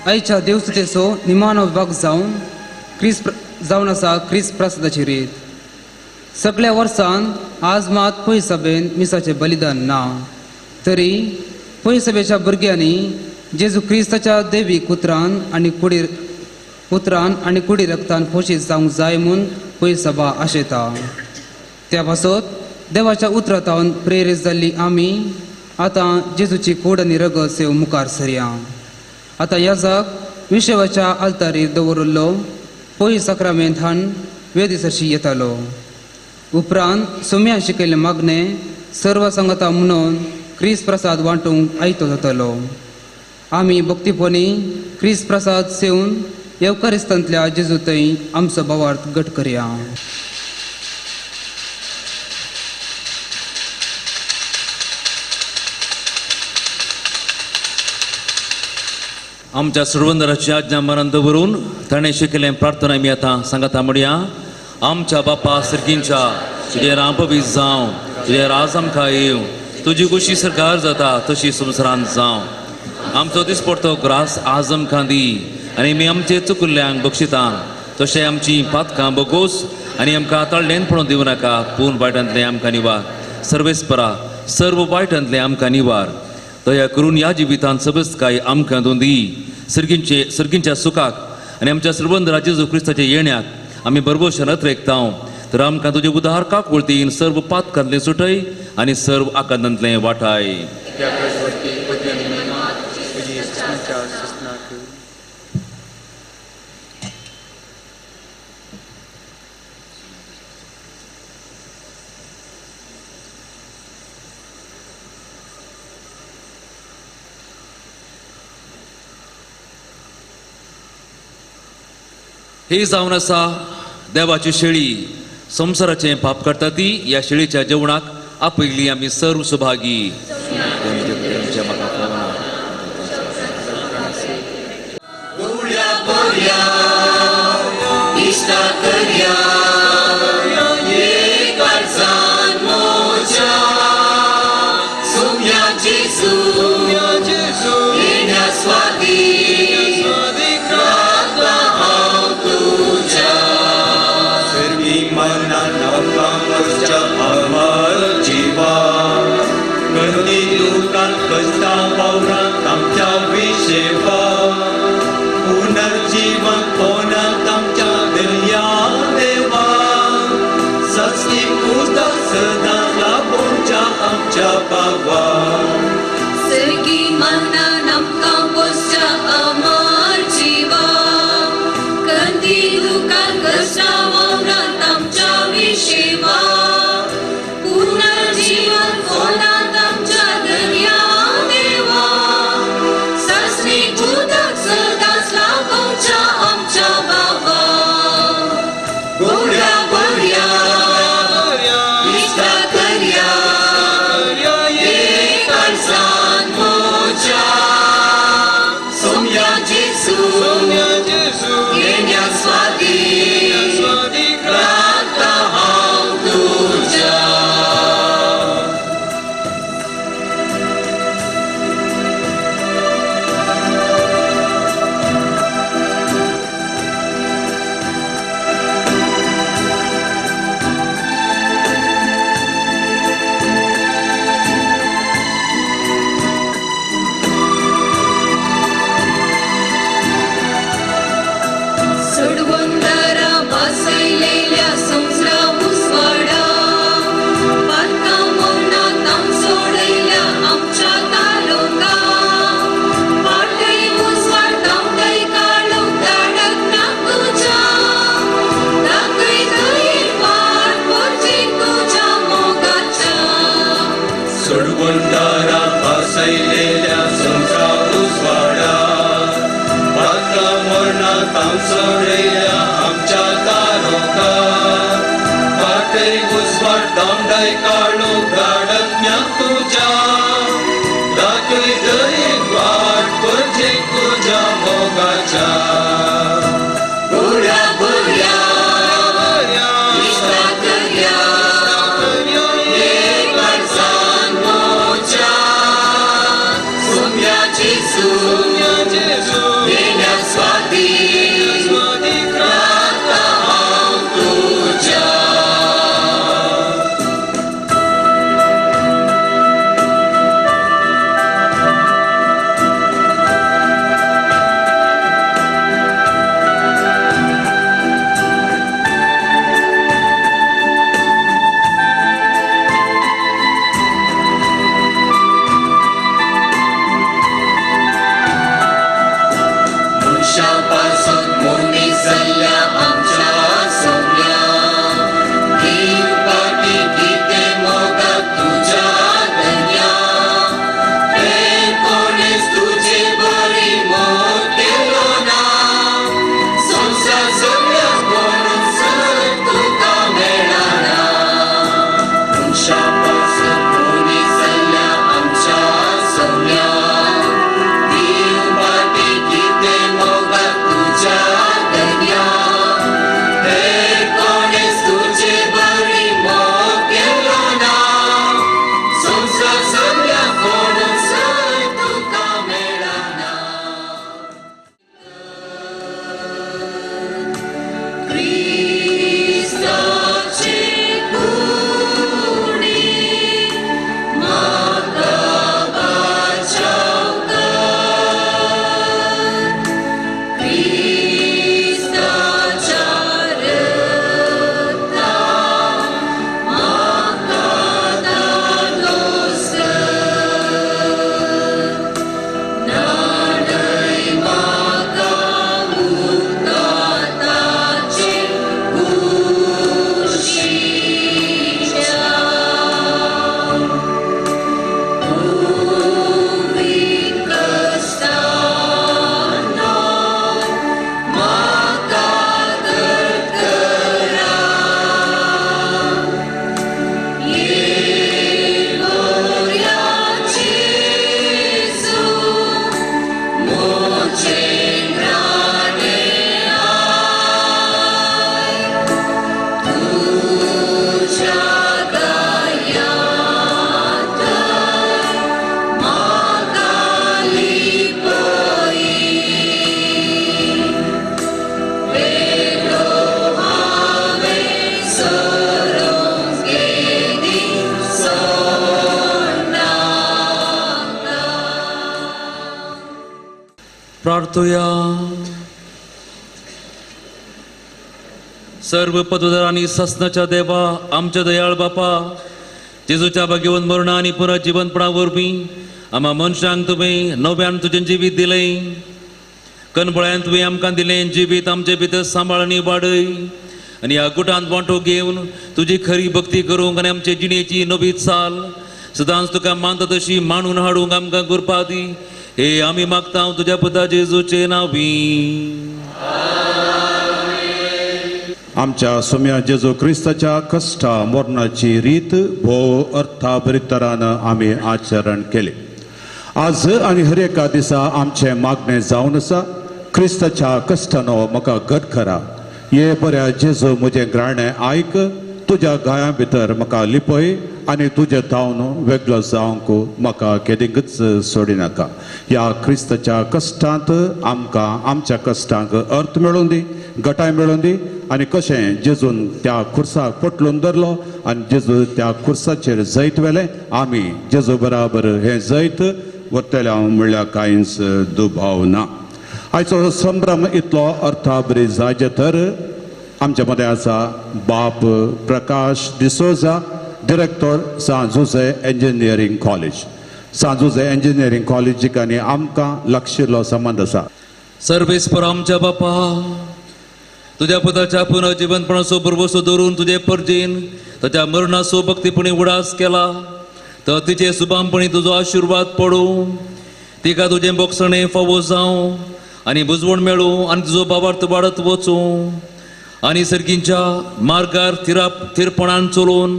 आयच्या देवस्तुतेचो निमाणो भाग जावन क्रिस जावन आसा क्रिस प्रसादाची रीत. सगळ्या वर्सान आज मात पय सभेन मिसाचें बलिदान ना, तरी पय सभेच्या भुरग्यांनी जेजू क्रिस्ताच्या देवीक उतरान आनी कुडी उतरान आनी कुडी रक्तान पोशीत जावंक जाय म्हूण पय सभा आशेता. त्या पासत देवाच्या उतरांत प्रेरीत जाल्ली आमी आतां जेजूची कूड आनी रगत सेव मुखार सरया. आतां याजक विशेवाच्या आल्तारीर दवरिल्लो पय साक्रामेंत हाण वेदी सरशी येतालो. उपरांत सोम्या शिकयल्लें मागणें सर्व सांगता म्हणून क्रिस प्रसाद वांटूंक आयतो जातालो. आमी भक्तीपणी क्रिस प्रसाद सेवन येवकारिस्तांतल्या जेजू थंय आमचो भावार्थ घट करया. आमच्या सर्वंदराची आज्ञा मरण दवरून ताणें शिकयल्लें प्रार्थना आमी आतां सांगता म्हणया. आमच्या बापा सर्गींच्या, तुजें नांव पवित्र जावं, तुजें राज आमकां येवं, तुजी खुशी सरकार जाता तशी संवसारांत जावं. आमचो दिसपडतो ग्रास आज आमकां दी आनी आमी आमचे चुकुल्ल्यांक बक्षिता तशें आमची पातकां बगोस आनी आमकां तळ्ळेन पळोवन दिवं नाका, पूण वायटांतलें आमकां निवार. सर्वेस्परा सर्व वायटांतलें आमकां निवार. दया करून ह्या जिवितांत सबस्काय आमकां दोन दी, सर्गींचे सर्गींच्या सुखाक आनी आमच्या सर्वंदरा जेजू क्रिस्ताच्या येण्याक आमी बरबोश नत्रेकता. तर आमकां तुजे उदार काकुळतीन सर्व पातकांतलें सुटय आनी सर्व आकांतांतलें वाटाय. ही जावन आसा देवाची शेळी, संवसाराचें पाप करता ती ह्या शेळीच्या जेवणाक आपयली आमी सर्व सुभागी. प्रार्थुया. सर्व पदवीधर आनी सासणाच्या देवा, आमच्या दयाळ बापा, जेजूच्या भाग्यवंत मरणा आनी पुनर्जिवनपणा वरवीं आमा मनशांक तुवें नव्यान तुजें जिवीत दिलें. कनबळ्यान तुवें आमकां दिलें जिवीत आमचे भितर सांबाळ आनी वाडय आनी ह्या गुटांत वांटो घेवन तुजी खरी भक्ती करूंक आनी आमचे जिणेची नवी चाल सदांच तुका मानता तशी मांडून हाडूंक आमकां कृपा दी. हे आमी मागता तुज्या पुता जेजूचे नांवी. आमच्या सोम्या जेजू क्रिस्ताच्या कश्टा मरणाची रीत भोव अर्थाभरितरान आमी आचरण केले. आज आनी हर एका दिसा आमचें मागणें जावन आसा, क्रिस्ताच्या कश्टानो म्हाका घट करा. हे बऱ्या जेजू म्हजें ग्राणें आयक, तुज्या गायां भितर म्हाका लिपय आनी तुजें धांवन वेगळो जावंक म्हाका केदींकच सोडिनाका. ह्या क्रिस्ताच्या कश्टांत आमकां आमच्या कश्टांक अर्थ मेळून दी, गटाय मेळून दी आनी कशें जेजून त्या खुर्साक पोटलून धरलो आनी जेजू त्या खुर्साचेर जैत व्हेलें, आमी जेजू बराबर हें जैत व्हरतले म्हणल्यार कांयच दुबाव ना. आयचो संभ्रम इतलो अर्थाबरी जायचे तर आमच्या मदें आसा बाप Prakash D'Souza, director San Jose engineering college. San Jose engineering कॉलेजीक आनी आमकां लागशिल्लो संबंद आसा. सर्वेस्पर आमच्या बापा, तुज्या पुताच्या पुनर्जिवनपणाचो भरवसो दवरून तुजे परजेन ताच्या मरणाचो भक्तीपणी उडास केला तर तिचे सुबामपणी तुजो आशिर्वाद पडूं, तिका तुजें बोगसणें फावो जावं आनी बुजवण मेळूं आनी तुजो बाबार्थ वाडत वचूं आनी सर्गींच्या मार्गार थिरपणान चलोवन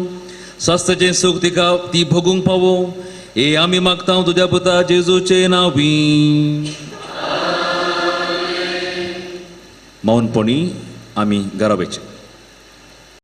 सास्ताचें सूख तिका ती भोगूंक पावो. हे आमी मागता तुज्या पुता जेजूचे नांवी. मौनपणी आमी घरा वयचें.